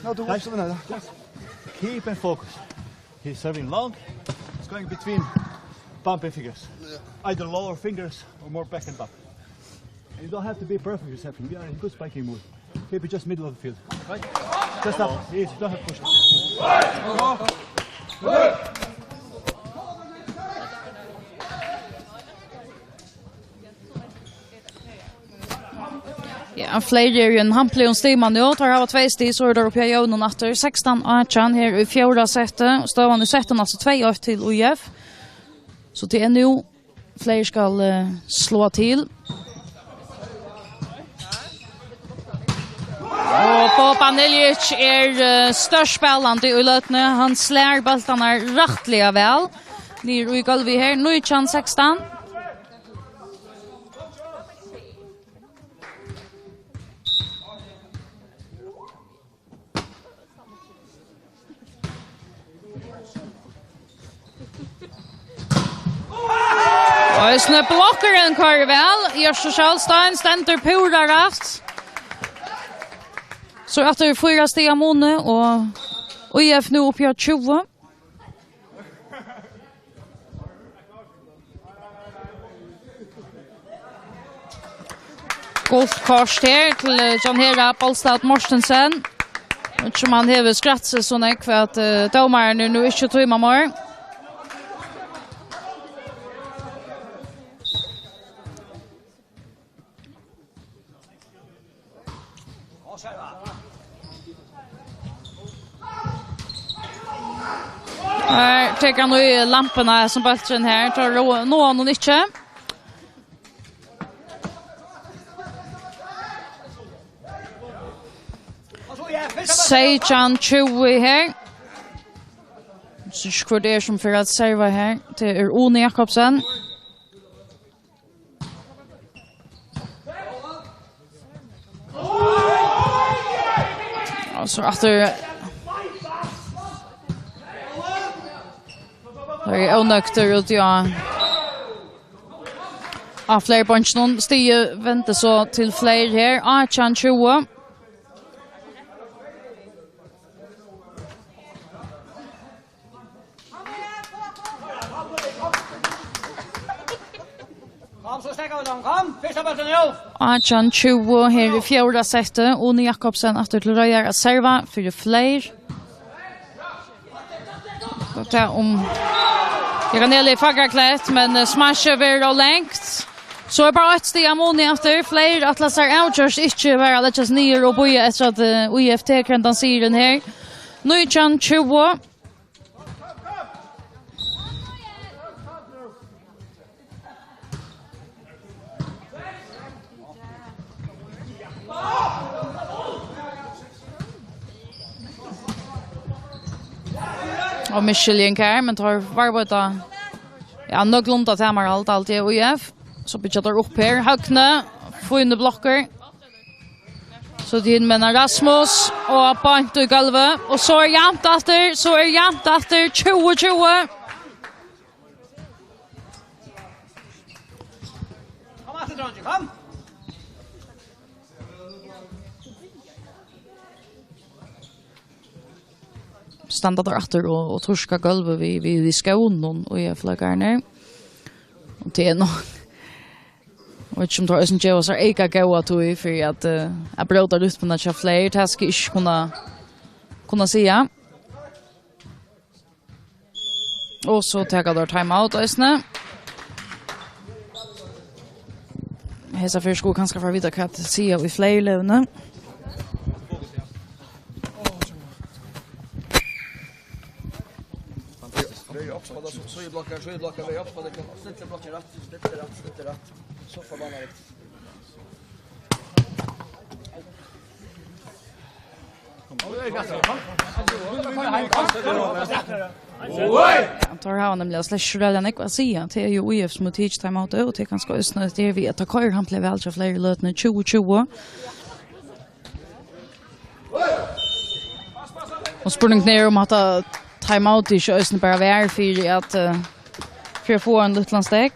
No, do what's the matter? Just keep and focus. He's serving long. It's going between bump and fingers. Yeah. Either lower fingers or more back and bump. And you don't have to be perfect reception. We are in good spiking mood. Keep it just middle of the field. Right? Just up. Easy. Don't have push. Ja, Fleyr eru í ein hampligum stigmanni nú. Teir hava tvey stig, so eru teir uppi á jøvnum aftur. Sekstan átjan her í fjórða seti. Støðan í settinum, altso, tvey eitt til ÍF. So tað er nú Fleyr skal, eh, sláa til. Og Boban Iljic er, eh, stórspælandi í løtuni. Hann slær bóltarnar rættiliga væl niður í gólvið her. Nítjan sekstan. Og eisini blokkurin koyrir væl. Hjørtur Skjolstein stendur púra rætt. So aftur fýra stiga muni, og ÍF nú uppi á tjúgu. Gult kort her til, eh, John Hera Bolstad Mortensen. Veit ikki, um hann hevur skratt seg so nógv at, eh, dómarin er nú ikki tíma meir. Her tekur hann í lampuna sum bólturin her. Tar ró-, náar hann ikki. Seytjan tjúgu her. So ikki hvør tað er sum fer at serva her. Tað er Uni Jakobsen. Og so aftur. Tað er ónøgdir úti á, á fleiri bonkinum. Stigið vendi so til fleiri her. Átjan tjúgu. Kom, so steðga vit honum, kom. Fyrsta bóltin nú. Átjan tjúgu her í fjórða seti. Uni Jakobsen aftur til reiðar at serva fyri fleiri. Og tað um, eg kann eli fagra klett, men, eh, smashið verður ov langt. So er bara eitt stig av muni aftur. Fleiri ætla sær avgjørt ikki bara at leggja seg niður og bíða eftir at, eh, U F T krendan sigurin her. Nítjan tjúgu. Og misskiljing her, men teir varðveita, ja, nøkulunda tamarhald, alt í U F. So byggja teir upp her. Høgni, fínu blokkur. So til, men Rasmus, og beint í gólvið. Og so er javnt aftur, so er javnt aftur, tjúgu tjúgu. Kom aftur, dreingir, kom. Standa teir aftur og, og turka gólvið við, við, við skónum og í fløkarnar. Og tað er nokk. Og ikki um teir eisini geva sær eyka góða tíð fyri at, eh, at bróta rytmuna hjá fleiri. Tað skal eg ikki kunna, kunna siga. Og so taka teir timeout eisini. Hesa ferð skulu kanska fara at vita hvat at siga í fleiri løguni. Síðublokkar, síðublokkar, verið uppspældir, stilla blokkin rætt, stilla rætt, stilla rætt. So forbanna rætt. Ja, teir hava nemliga slett ikki ræðuliga nógv at siga. Tað er jú U F sum hevur tikið timeout, og tað er kanska eisini, at tað er við, at tað koyrir hampiliga væl hjá fleiri í løtuni, tjúgu tjúgu. Og spurningurin er, um hatta timeout ikki eisini bara var fyri at, eh, fyri at fáa ein lítlan steðg.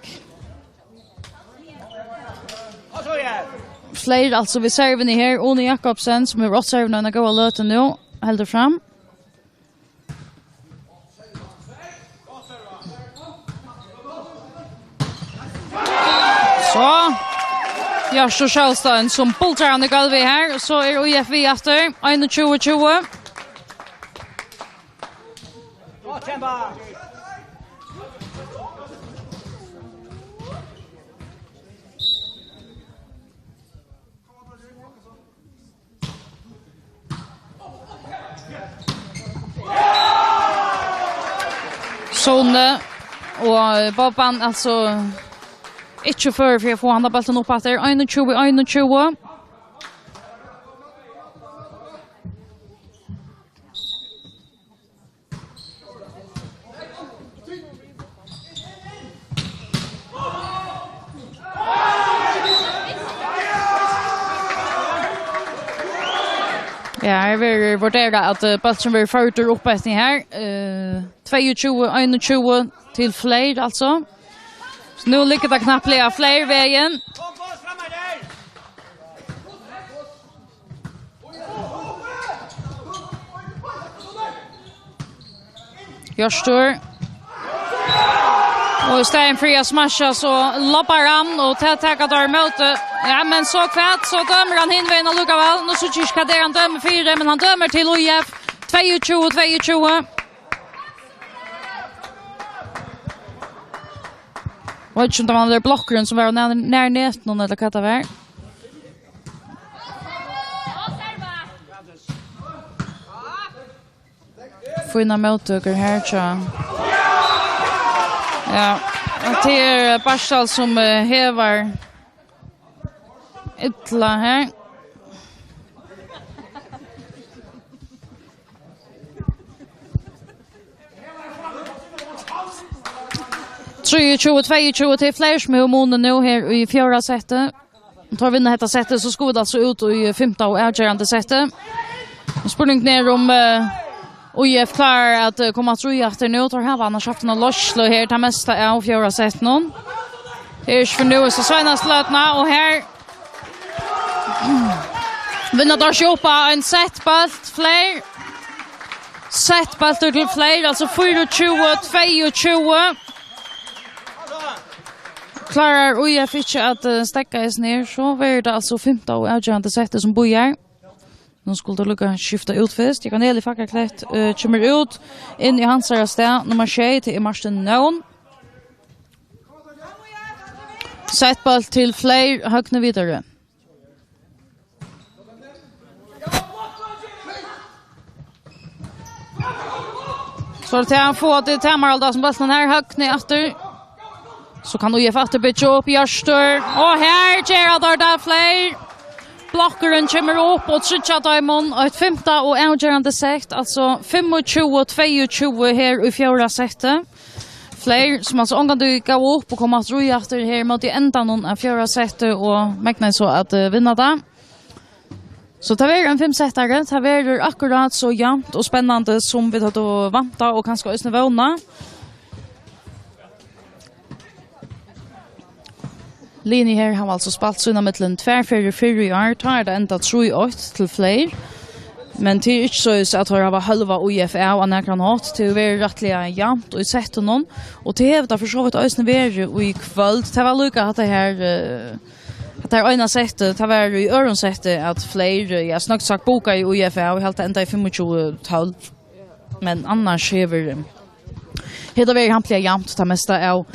Fleiri altso við servuni her. Uni Jakobsen, sum hevur átt servuna eina góða løtu nú, heldur fram. So, Hjørtur Skjølstein sum bultar hann í gólvið her, og so er U F við aftur, einogtjúgu tjúgu. Sune og Bobban, altso ikki førir fyri at fáa handa bóltin upp aftur. Einogtjúgu einogtjúgu. Ja, her verður vurderað, at, eh, bólturin verður førdur upp eftir her. Eh, tveyogtjúgu einogtjúgu til fleiri, altso. So nú liggur tað knappliga fleiri vegin. Hjørtur. Og í staðin fyri at smasha, so lobbar hann, og tað taka teir ímóti. Ja, men so hvat, so dømir hann hin vegin allíkavæl. Nú síggi eg ikki, hvat tað er, hann dømir fyri, men hann dømir til U F. Tveyogtjúgu tveyogtjúgu. Veit ikki, um tað var hann der blokkurin, sum var nær, nær netinum, ella hvat tað var. fínar móttøkur her hjá. Ja, og tað er Bartal, sum, eh, hevar illa her. Trýogtjúgu tveyogtjúgu, tað er Fleyr sum hevur munin nú her í fjórða seti. Teir vinna hetta settið, so skulu vit altso út í fimta og avgerandi settið. Og spurningurin er um, eh, U F klárar at, eh, koma aftur í aftur nú. Teir hava annars havt eina leiðslu her, tað mesta av fjórða settinum. Her er ikki fyri nú, so seinastu løtuna, og her vinna teir seg upp á ein settbólt, Fleyr. Settbóltur til Fleyr, altso fýraogtjúgu tveyogtjúgu. Klárar U F ikki at, eh, steðga hesum her, so verður tað altso fimta og avgerandi settið sum bíðar. Nú skulu teir líka skifta út fyrst. Jan Eli Fagerklett, eh, kemur út. Inn í hansara stað, nummar sjey, tað er Martin Noon. Settbólt til Fleyr, Høgni Viðaru. So er tað at fáa tað til Tamar Alda sum bóltin her, Høgni aftur. So kann U F aftur byggja upp, Hjørtur. Og her gera teir tað, Fleyr. Blokkurin kemur upp og tryggjar teimum eitt fimta og avgerandi sett, altso fimmogtjúgu tveyogtjúgu her í fjórða setti. Fleyr, sum altso ongantíð gav upp og kom aftur í aftur her móti endanum av fjórða setti og megnaði so at, eh, vinna tað. So tað verður ein fimmsettari, tað verður akkurát so javnt og spennandi sum vit høvdu væntað og kanska eisini vónað. Liðini her hava altso spælt sín á millum tvær ferðir fyrr í ár, tá er tað endað trý eitt til Fleyr. Men tað er ikki soleiðis, at teir hava hálvað U F av á nakran hátt. Tað hevur verið rættiliga javnt í settunum, og tað hevur tað for so vítt eisini verið í kvøld. Tað var líka hatta her, eh, hatta her eina settið, tað var í øðrum setti, at Fleyr, eh, ja, snøgt sagt, bókaði U F av, og helt tað endaði fimmogtjúgu tólv. Men annars hevur, eh, hetta verið hampiliga javnt, tað mesta av,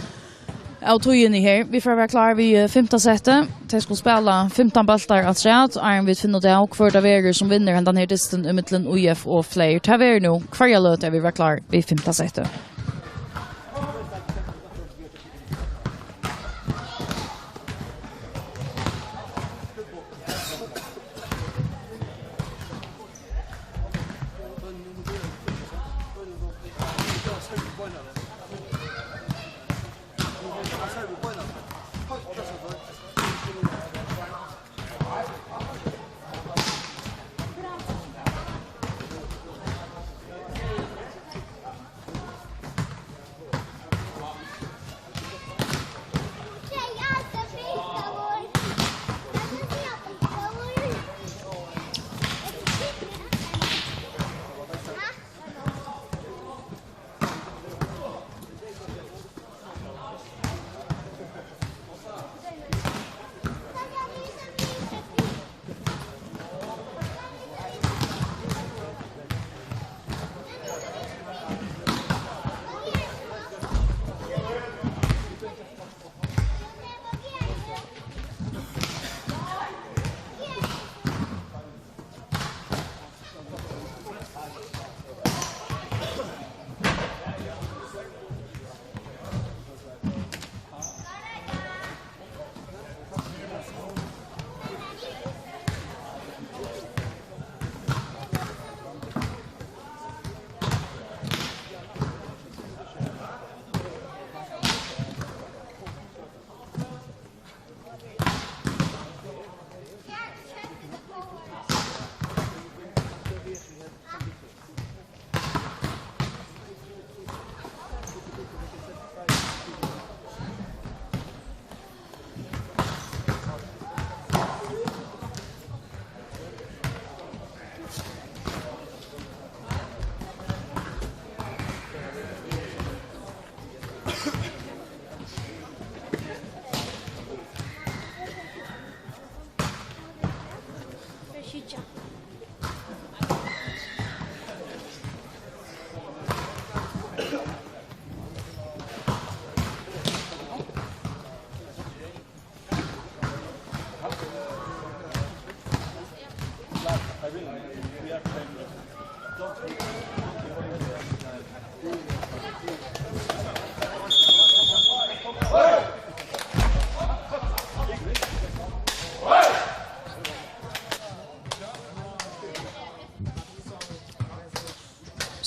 av tíðini her. Vit fara at vera klár við, eh, fimta setti. Tey skulu spæla fimtan bóltar afturat, áðrenn vit finna út av, hvør tað verður, sum vinnur hendan her dystin ímillum U F og Fleyr. Tað verður nú hvørja løtu, at vit verða klár við fimta setti.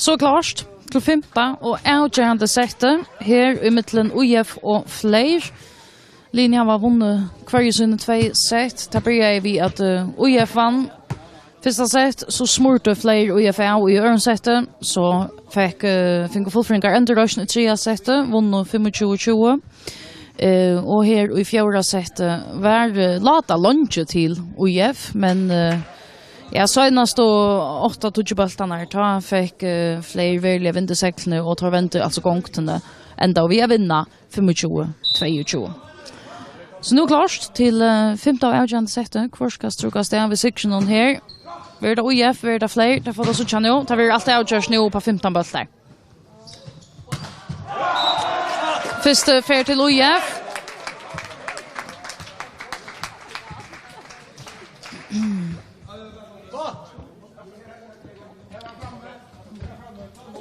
So klárt til fimta og avgerandi settið her ímillum U F og Fleyr. Liðini hava vunnið hvørji síni tvey sett. Tað byrjaði við, at, eh, U F vann fyrsta sett, so smurdu Fleyr U F av í øðrum setti, so fekk, eh, fingu Fuglfirðingar endurreisn í triðja setti, vunnu fimmogtjúgu tjúgu. Eh, og her í fjórða setti var, eh, lá tað leingi til U F, men, eh, ja, seinastu átta tíggju bóltarnar, tá fekk, eh, Fleyr veruliga vind í seglini, og teir vendu altso gongdini, endaðu við at vinna fimmogtjúgu tveyogtjúgu. So nú klárt til, eh, fimta og avgerandi settið. Hvør skal strúka av stað við sigrinum her? Verður tað U F, verður tað Fleyr? Tað fáa vit at síggja nú. Tað verður alt avgjørt nú upp á fimtan bóltar. Fyrstu ferð til U F.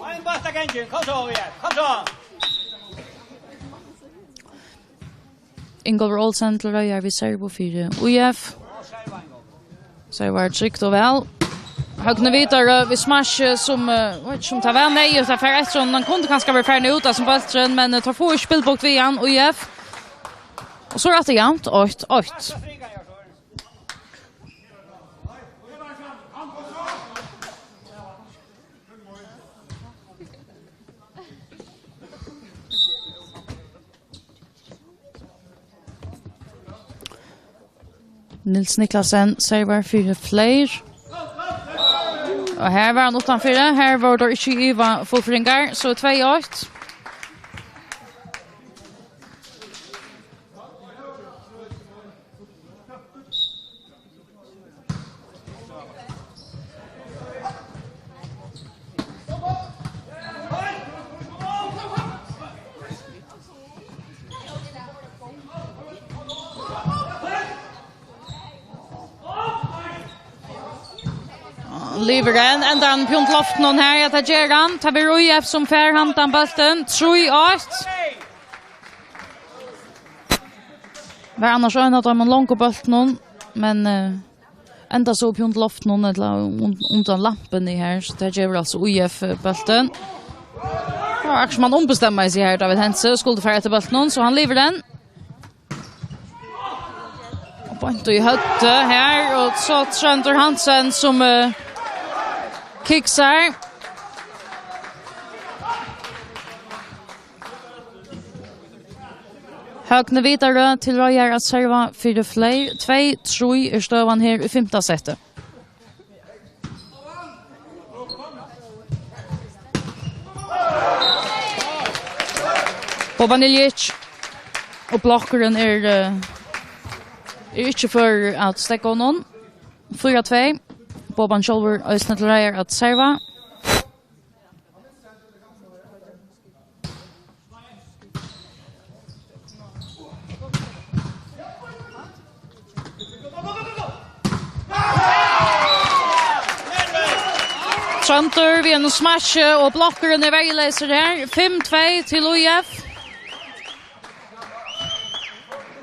Ein bóltur gangin, kom so, U F, kom so. Ingólfur Olsen til reiðar við servu fyri U F. Servar trygt og væl. Høgni Viðaru við smash, eh, sum, eh, veit ikki um tað var neyðugt at fara eftir honum. Hann kundi kanska verið farin út av sum bólturin, men, eh, teir fáa ikki spælboks við hann, U F. Og so er aftur javnt, eitt eitt. Niels Niklasen servar fyri Fleyr. Og her var hann uttanfyri. Her vóru teir ikki í iva, Fuglfirðingar. So tvey eitt. Livir enn, endar hann pjúnt loftinum her, ja, tað ger hann. Tað verður U F sum fær handan bóltin, trý eitt. Var annars ein av teimum longu bóltunum, men, eh, enda so pjúnt loftinum, ella un-, undan lampuni her, so tað gevur altso U F bóltin. Ja, akkurát sum hann umbestemmaði seg her, David Hentze, skuldi fara eftir bóltinum, so hann livir enn. Og beint í høvdið her, og so Tróndur Hansen sum, eh, kiksar. Høgni Viðaru til reiðar at serva fyri Fleyr. Tvey trý er støðan her í fimta setti. Boban Iljic. Og blokkurin er, eh, er ikki førur at steðga honum. Fýra tvey. Boban sjálvur eisini til reiðar at serva. Tróndur við einum smassi og blokkurin er verjuleysur her. Fimm tvey til U F.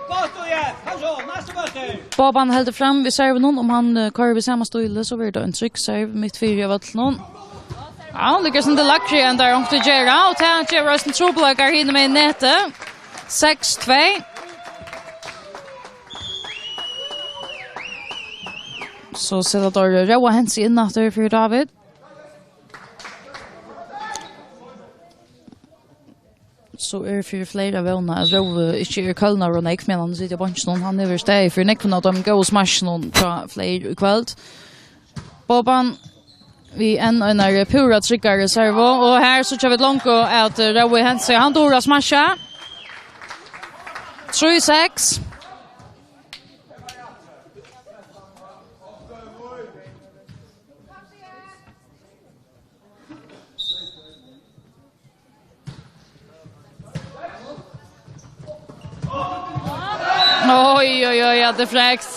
Gott, U F. Kom so, næsti bóltur. Boban heldur fram við servinum. Um hann, eh, koyrir við sama stíli, so verður tað ein trygg serv mitt fyri av øllum. Ja, hann liggur sum til lægri enn tað onkur ger, og tað gevur eisini trupulleikar hinumegin netið. Seks tvey. So seta teir Róa Hentze inn aftur fyri David. So er fyri Fleyr at vóna, at Rói ikki er kólnaður ov nógv, meðan hann situr á beinkinum. Hann hevur staðið fyri nógvum av teimum góðu smassunum hjá Fleyr í kvøld. Boban við enn einari púra tryggari servu, og her síggja vit longu, at Rói Hentze, hann dugir at smasha. Trý seks. Oj, oj, oj, ja, tað er frekt.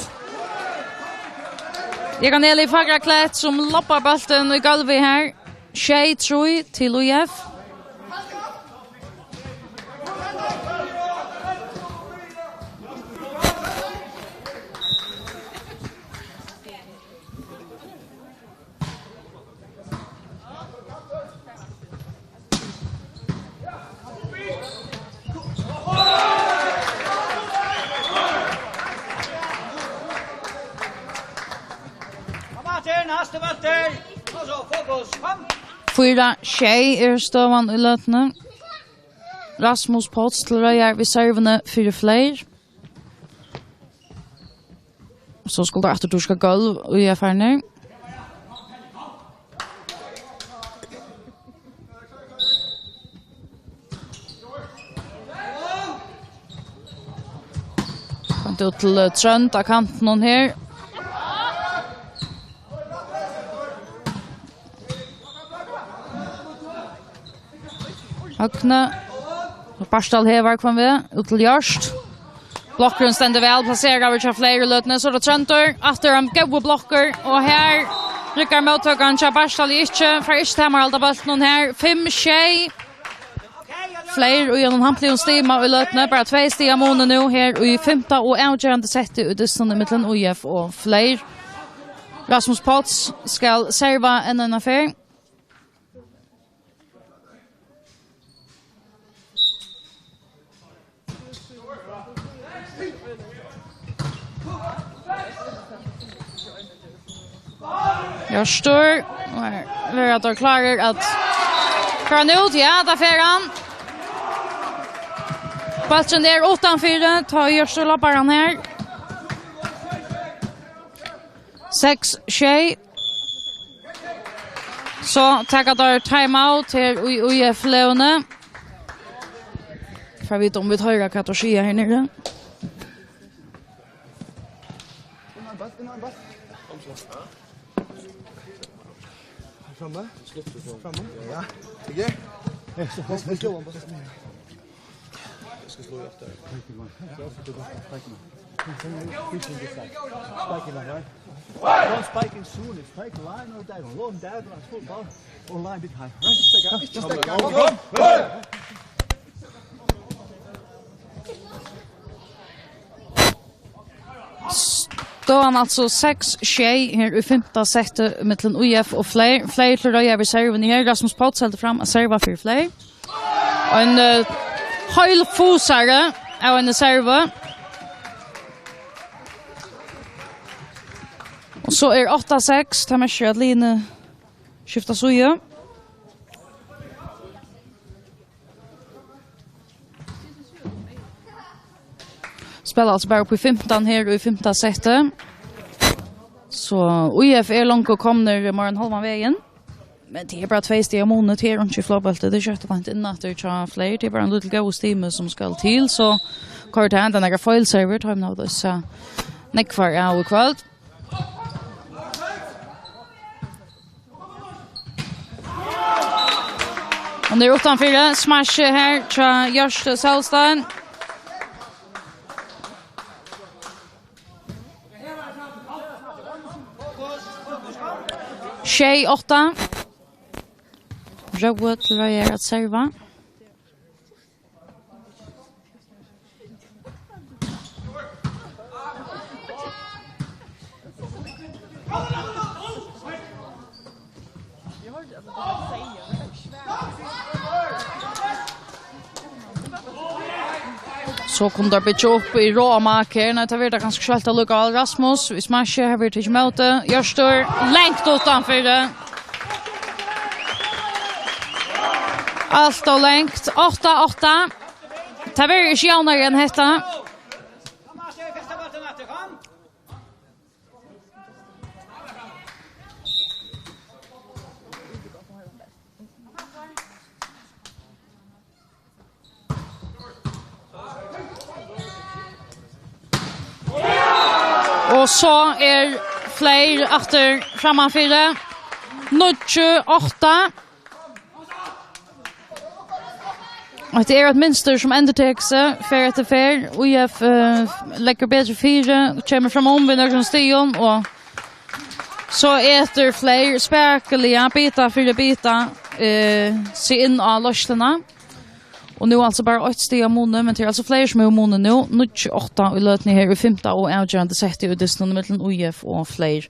Eg kann Eli Fagraklett sum lobbar bóltin í gólvið her. Sjey trý til U F. Fýra sjey er støðan í løtuni. Rasmus Páll til reiðar við servuni fyri Fleyr. So skuldi aftur turka gólv í F R-nir. Sent út til, eh, Trónd á kantinum her. Høgni. Bartal hevar, kom við. Út til Jørst. Blokkurin stendur væl plaseraður hjá Fleyr í løtuni. So er tað Tróndur. Aftur ein góður blokkur. Og her riggar móttøkan hjá Bartali ikki. Fær ikki tamarhald á bóltinum her. Fimm sjey. Fleyr í einum hampligum stima í løtuni. Bara tvey stig av muni nú her í fimta og avgerandi setti í dystinum ímillum I F og Fleyr. Rasmus Páll skal serva enn eina ferð. Jørtur. Og her verða teir klárir at fara hann út. Ja, tað fer hann. Bólturin er uttanfyri. Tá Jørtur labbar hann her. Seks sjey. So taka teir timeout her í, í F-leguni. Fara vita um vit hoyra hvat teir siga her niðri. Framme. Framme. Ja. Yes, yes, yes. One spike in soon, it's like line or diagonal. Long diagonal, full ball. Or line bit high. Right? Just like that. Just like that. Støðan altso seks sjey her í fimta seti millum I F og Fleyr. Fleyr til reiðar við servuni her. Rasmus Páll heldur fram at serva fyri Fleyr. Ein, eh, heil fusari av eini servu. Og so er átta seks, tað merkir, at liðini skifta síðu. Spæla altso bara upp í fimtan her og í fimta seti. So I F er longu komnir meira enn hálvan vegin. Men tað er bara tvey stig av muni, tað er ikki flóbóltur, tað er skjótt og beint inn aftur hjá Fleyr, tað er bara ein lítil góður stimi sum skal til, so koyr tað henda nakrar feilservur, tá man hevur so nógvar av í kvøld. Hann er uttanfyri, smash her hjá Jørst Solstein. Sjey átta. Rói til reiðar at serva. So kunnu teir byggja upp í rá mak her. Nei, tað verður tað kanska skjótt allíkavæl. Rasmus, við smashi, her verður tikið ímóti. Jørtur, langt uttanfyri. Alt ov langt. Átta átta. Tað verður ikki javnari enn hetta. Og so er Fleyr aftur frammanfyri. Níggju átta. Hetta er eitt mynstur, sum endurtekur seg ferð eftir ferð. I F, eh, leggur betri fyri, kemur framum við nøkrum stigum, og so etur Fleyr spakuliga, bita fyri bita, eh, seg inn á leiðsluna. Og nú altso bara eitt stig av muni, men tað er altso Fleyr sum hevur munin nú. Níggju átta í løtuni her í fimta og avgerandi setti í dystinum millum I F og Fleyr.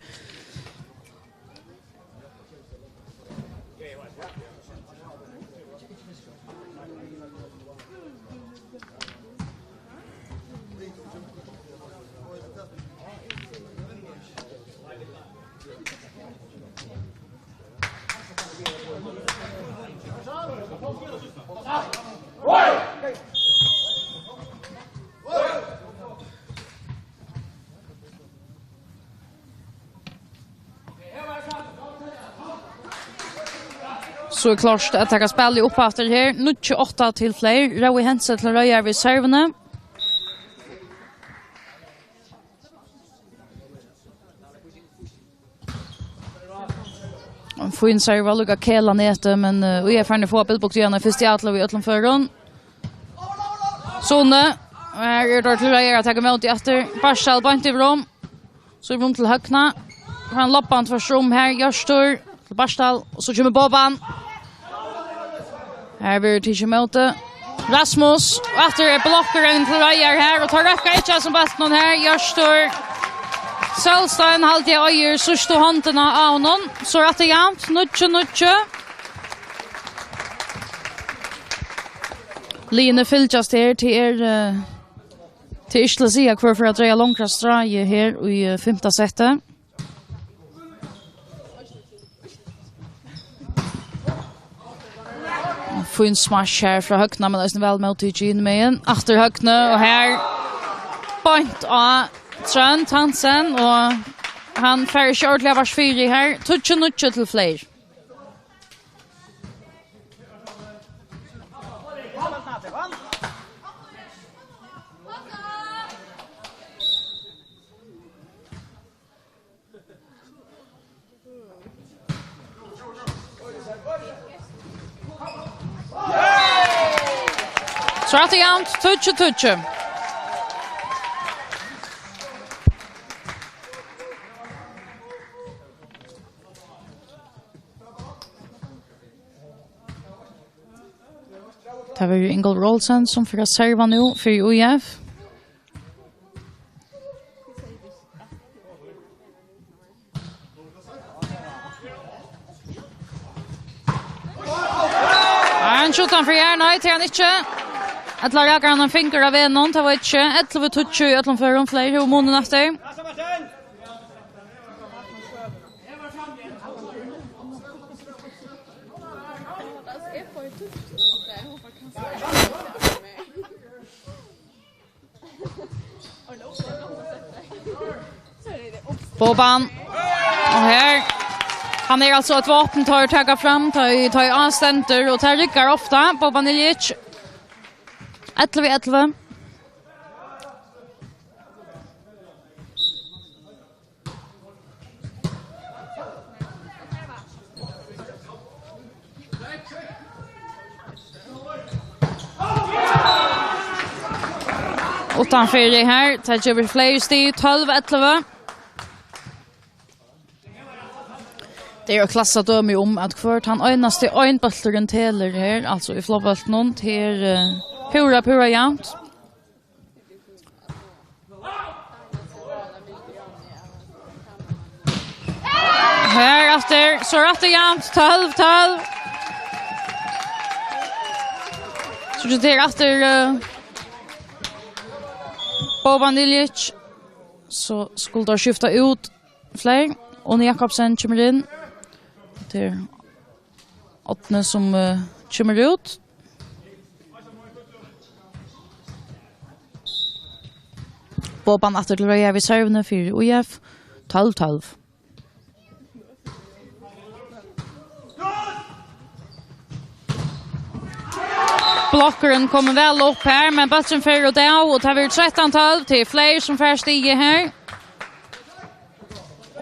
So er klárt at taka spælið upp aftur her. Níggju átta til Fleyr. Rói Hentze til reiðar við servuni. Ein fín serva, líka kela netið, men, eh, og eg er farin at fáa bilbugt í hana fyrst í allu í øllum førum. Sune, og her er tað til reiðar at taka ímóti aftur. Bartal beint yvir um. So er rúm til Høgna. Hann lobbar hann tvørtur um her, Hjørtur til Bartal, og so kemur Boban. Her verður tikið ímóti. Rasmus, og aftur er blokkurin til reiðar her, og teir røkka ikki av sum bóltinum her, Hjørtur. Sølstein haldi eg eigur síðstu hondina á honum. So er aftur javnt, níggju níggju. Liðini fylgjast her, tað er, eh, tað er ikki til at siga, hvør fer at draga longra stráið her í, eh, fimta seti. Fín smash her frá Høgna, men eisini væl móttikið hinumegin. Aftur Høgni, og her beint á Trond Hansen, og hann fær ikki ordiliga vart fyri her. Tíggju níggju til Fleyr. So er tað javnt, tíggju tíggju. Tað verður Ingólfur Olsen, sum fer at serva nú fyri U F. Ein skjúttan fyri her, nei, tað er hann ikki. Ella rakar hann ein fingur av vegnum, tað veit ikki. Ellivu tíggju í øllum førum, Fleyr hevur munin aftur. Boban. Og her. Hann er altso eitt vápn, teir taka fram, tá ið, tá ið á stendur, og tað riggar ofta. Boban Iljic. Ellivu ellivu. Uttanfyri her, tað gevur fleiri stig, tólv ellivu. Tað er eitt klassadømi um, at hvør tann einasti einbólturin telur her, altso í flogbóltinum, tað er, eh, púra, púra javnt. Her aftur, so er aftur javnt, tólv tólv. So er tað aftur, eh, Boban Iljic. So skulu teir skifta út fleiri. Unni Jakobsen kemur inn. Tað er Árni sum, eh, kemur út. Boban aftur til reiðar við servuni fyri U F. Tólv tólv. Blokkurin komin væl upp her, men bólturin fer út av, og tað verður trettan tólv, tað er Fleyr sum fær stigið her.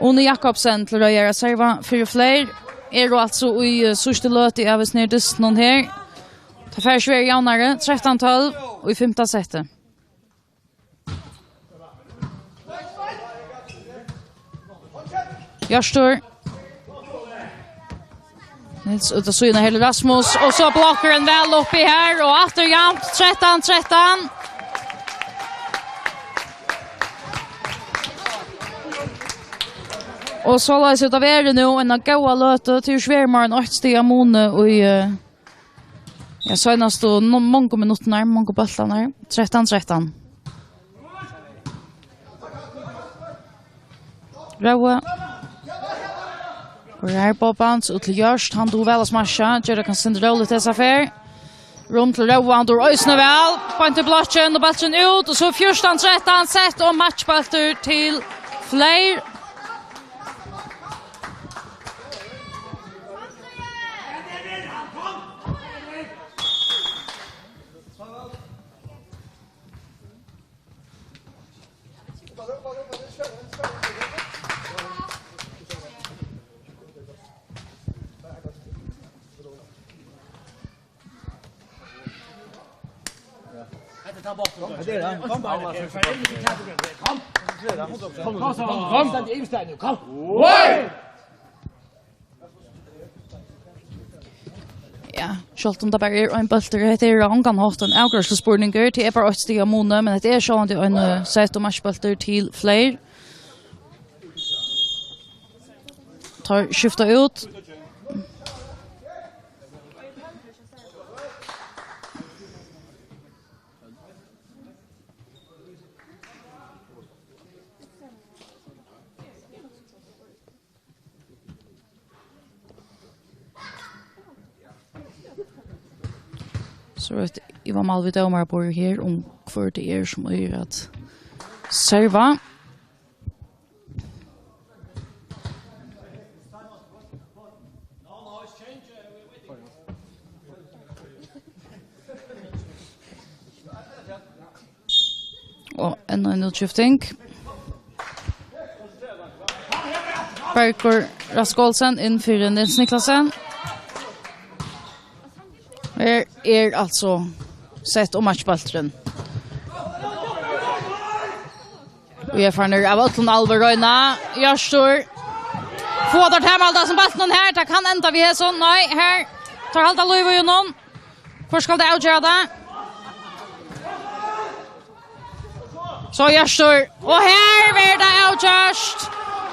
Unni Jakobsen til reiðar at serva fyri Fleyr. Eru altso í, eh, síðstu løtu av hesum her dystinum her. Tað fær ikki verið javnari. Trettan tólv í fimta seti. Hjørtur. Niels út av síðuna, Heli Rasmus. Og so blokkurin væl uppi her. Og aftur javnt, trettan trettan. Og soleiðis er tað verið nú, eina góða løtu, til svært meir enn eitt stig av muni í, eh, ja, seinastu no-, mongu minuttirnar, mongu bóltarnar. Trettan trettan. Rói. Og her Bobans, út til Jørst, hann dugir væl at smasha, ger tað kanska sindur róligt hesa ferð. Rúm til Róa, hann dugir eisini væl. Beint í blokkin, og bólturin út, og so fjúrtan trettan, sett og matchbóltur til Fleyr. Kom, kom, kom. Ja, sjálvt um tað bara er ein bóltur, hetta er á ongan hátt ein avgreiðsluspurningur, tað er bara eitt stig av muni, men hetta er sjálvandi ein, eh, sett og matchbóltur til Fleyr. Teir skifta út. So er eitt ivamal við dómaraborðið her um hvør tað er sum eigur at serva. Og enn ein útskifting. Bergur Rask Olsen inn fyri Nils Niklasen. Her er altso sett og matchbólturin. Og eg fari nú av øllum alvor royna. Hjørtur. Fáa teir tamalda sum bóltin her. Tað kann enda við hesum. Nei, her. Teir halda lív í honum. Hvør skal tað avgera tað? So Hjørtur. Og her verður tað avgjørt.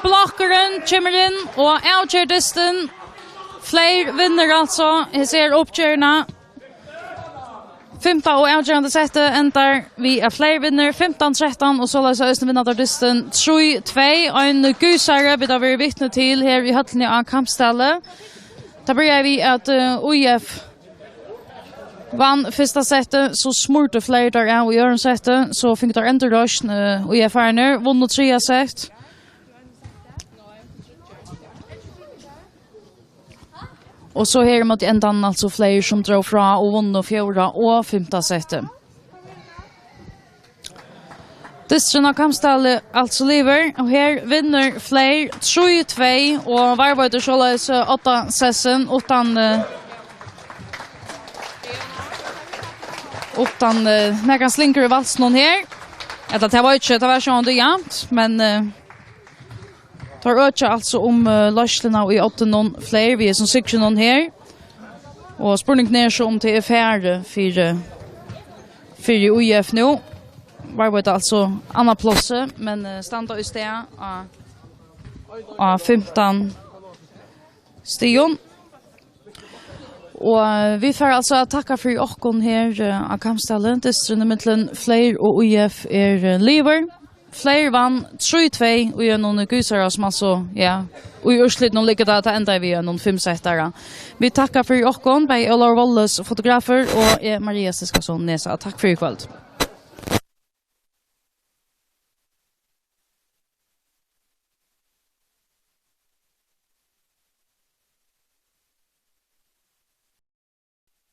Blokkurin kemur inn og avger dystin. Fleyr vinnur altso. Her sær uppgerðina. Fimta og avgerandi settið endar við, at Fleyr vinnur fimtan trettan, og soleiðis eisini vinna teir dystin trý tvey. Ein gýsari, vit hava verið vitni til her í høllini á Kambsdali. Tað byrjaði við, at, eh, U F vann fyrsta settið, so smurdu Fleyr teir av í øðrum setti, so fingu teir endurreisn, eh, U F-arnir, vunnu triðja sett. Og so her ímóti endanum, altso, Fleyr sum dró frá og vunnu fjórða og fimta settið. Dysturin á Kambsdali, altso, livir, og her vinnur Fleyr trý tvey og varðveitir soleiðis, eh, odda sessin uttan, eh, uttan, eh, nakran slingur í valsinum her. Ella, tað veit eg ikki, tað var sjálvandi javnt, men, eh, Teir økja altso um, eh, leiðsluna í oddinum, Fleyr, við hesum sigrinum her. Og spurningurin er so, um tað er farið fyri, fyri U F nú. Varðveita altso annað plássið, men, eh, standa í stað á, á fimtan stigum. Og, eh, vit fara altso at takka fyri okkum her, eh, á Kambsdali. Dysturin ímillum Fleyr og U F er, eh, liðugur. Fleyr vann trý tvey í einum gýsara, sum altso, ja, í úrslitinum liggur tað, tað endaði við einum fimm settara. Vit takka fyri okkum, bæði Ólavur Wolles, fotografur, og eg, Maria Siskason Nesa. Takk fyri í kvøld.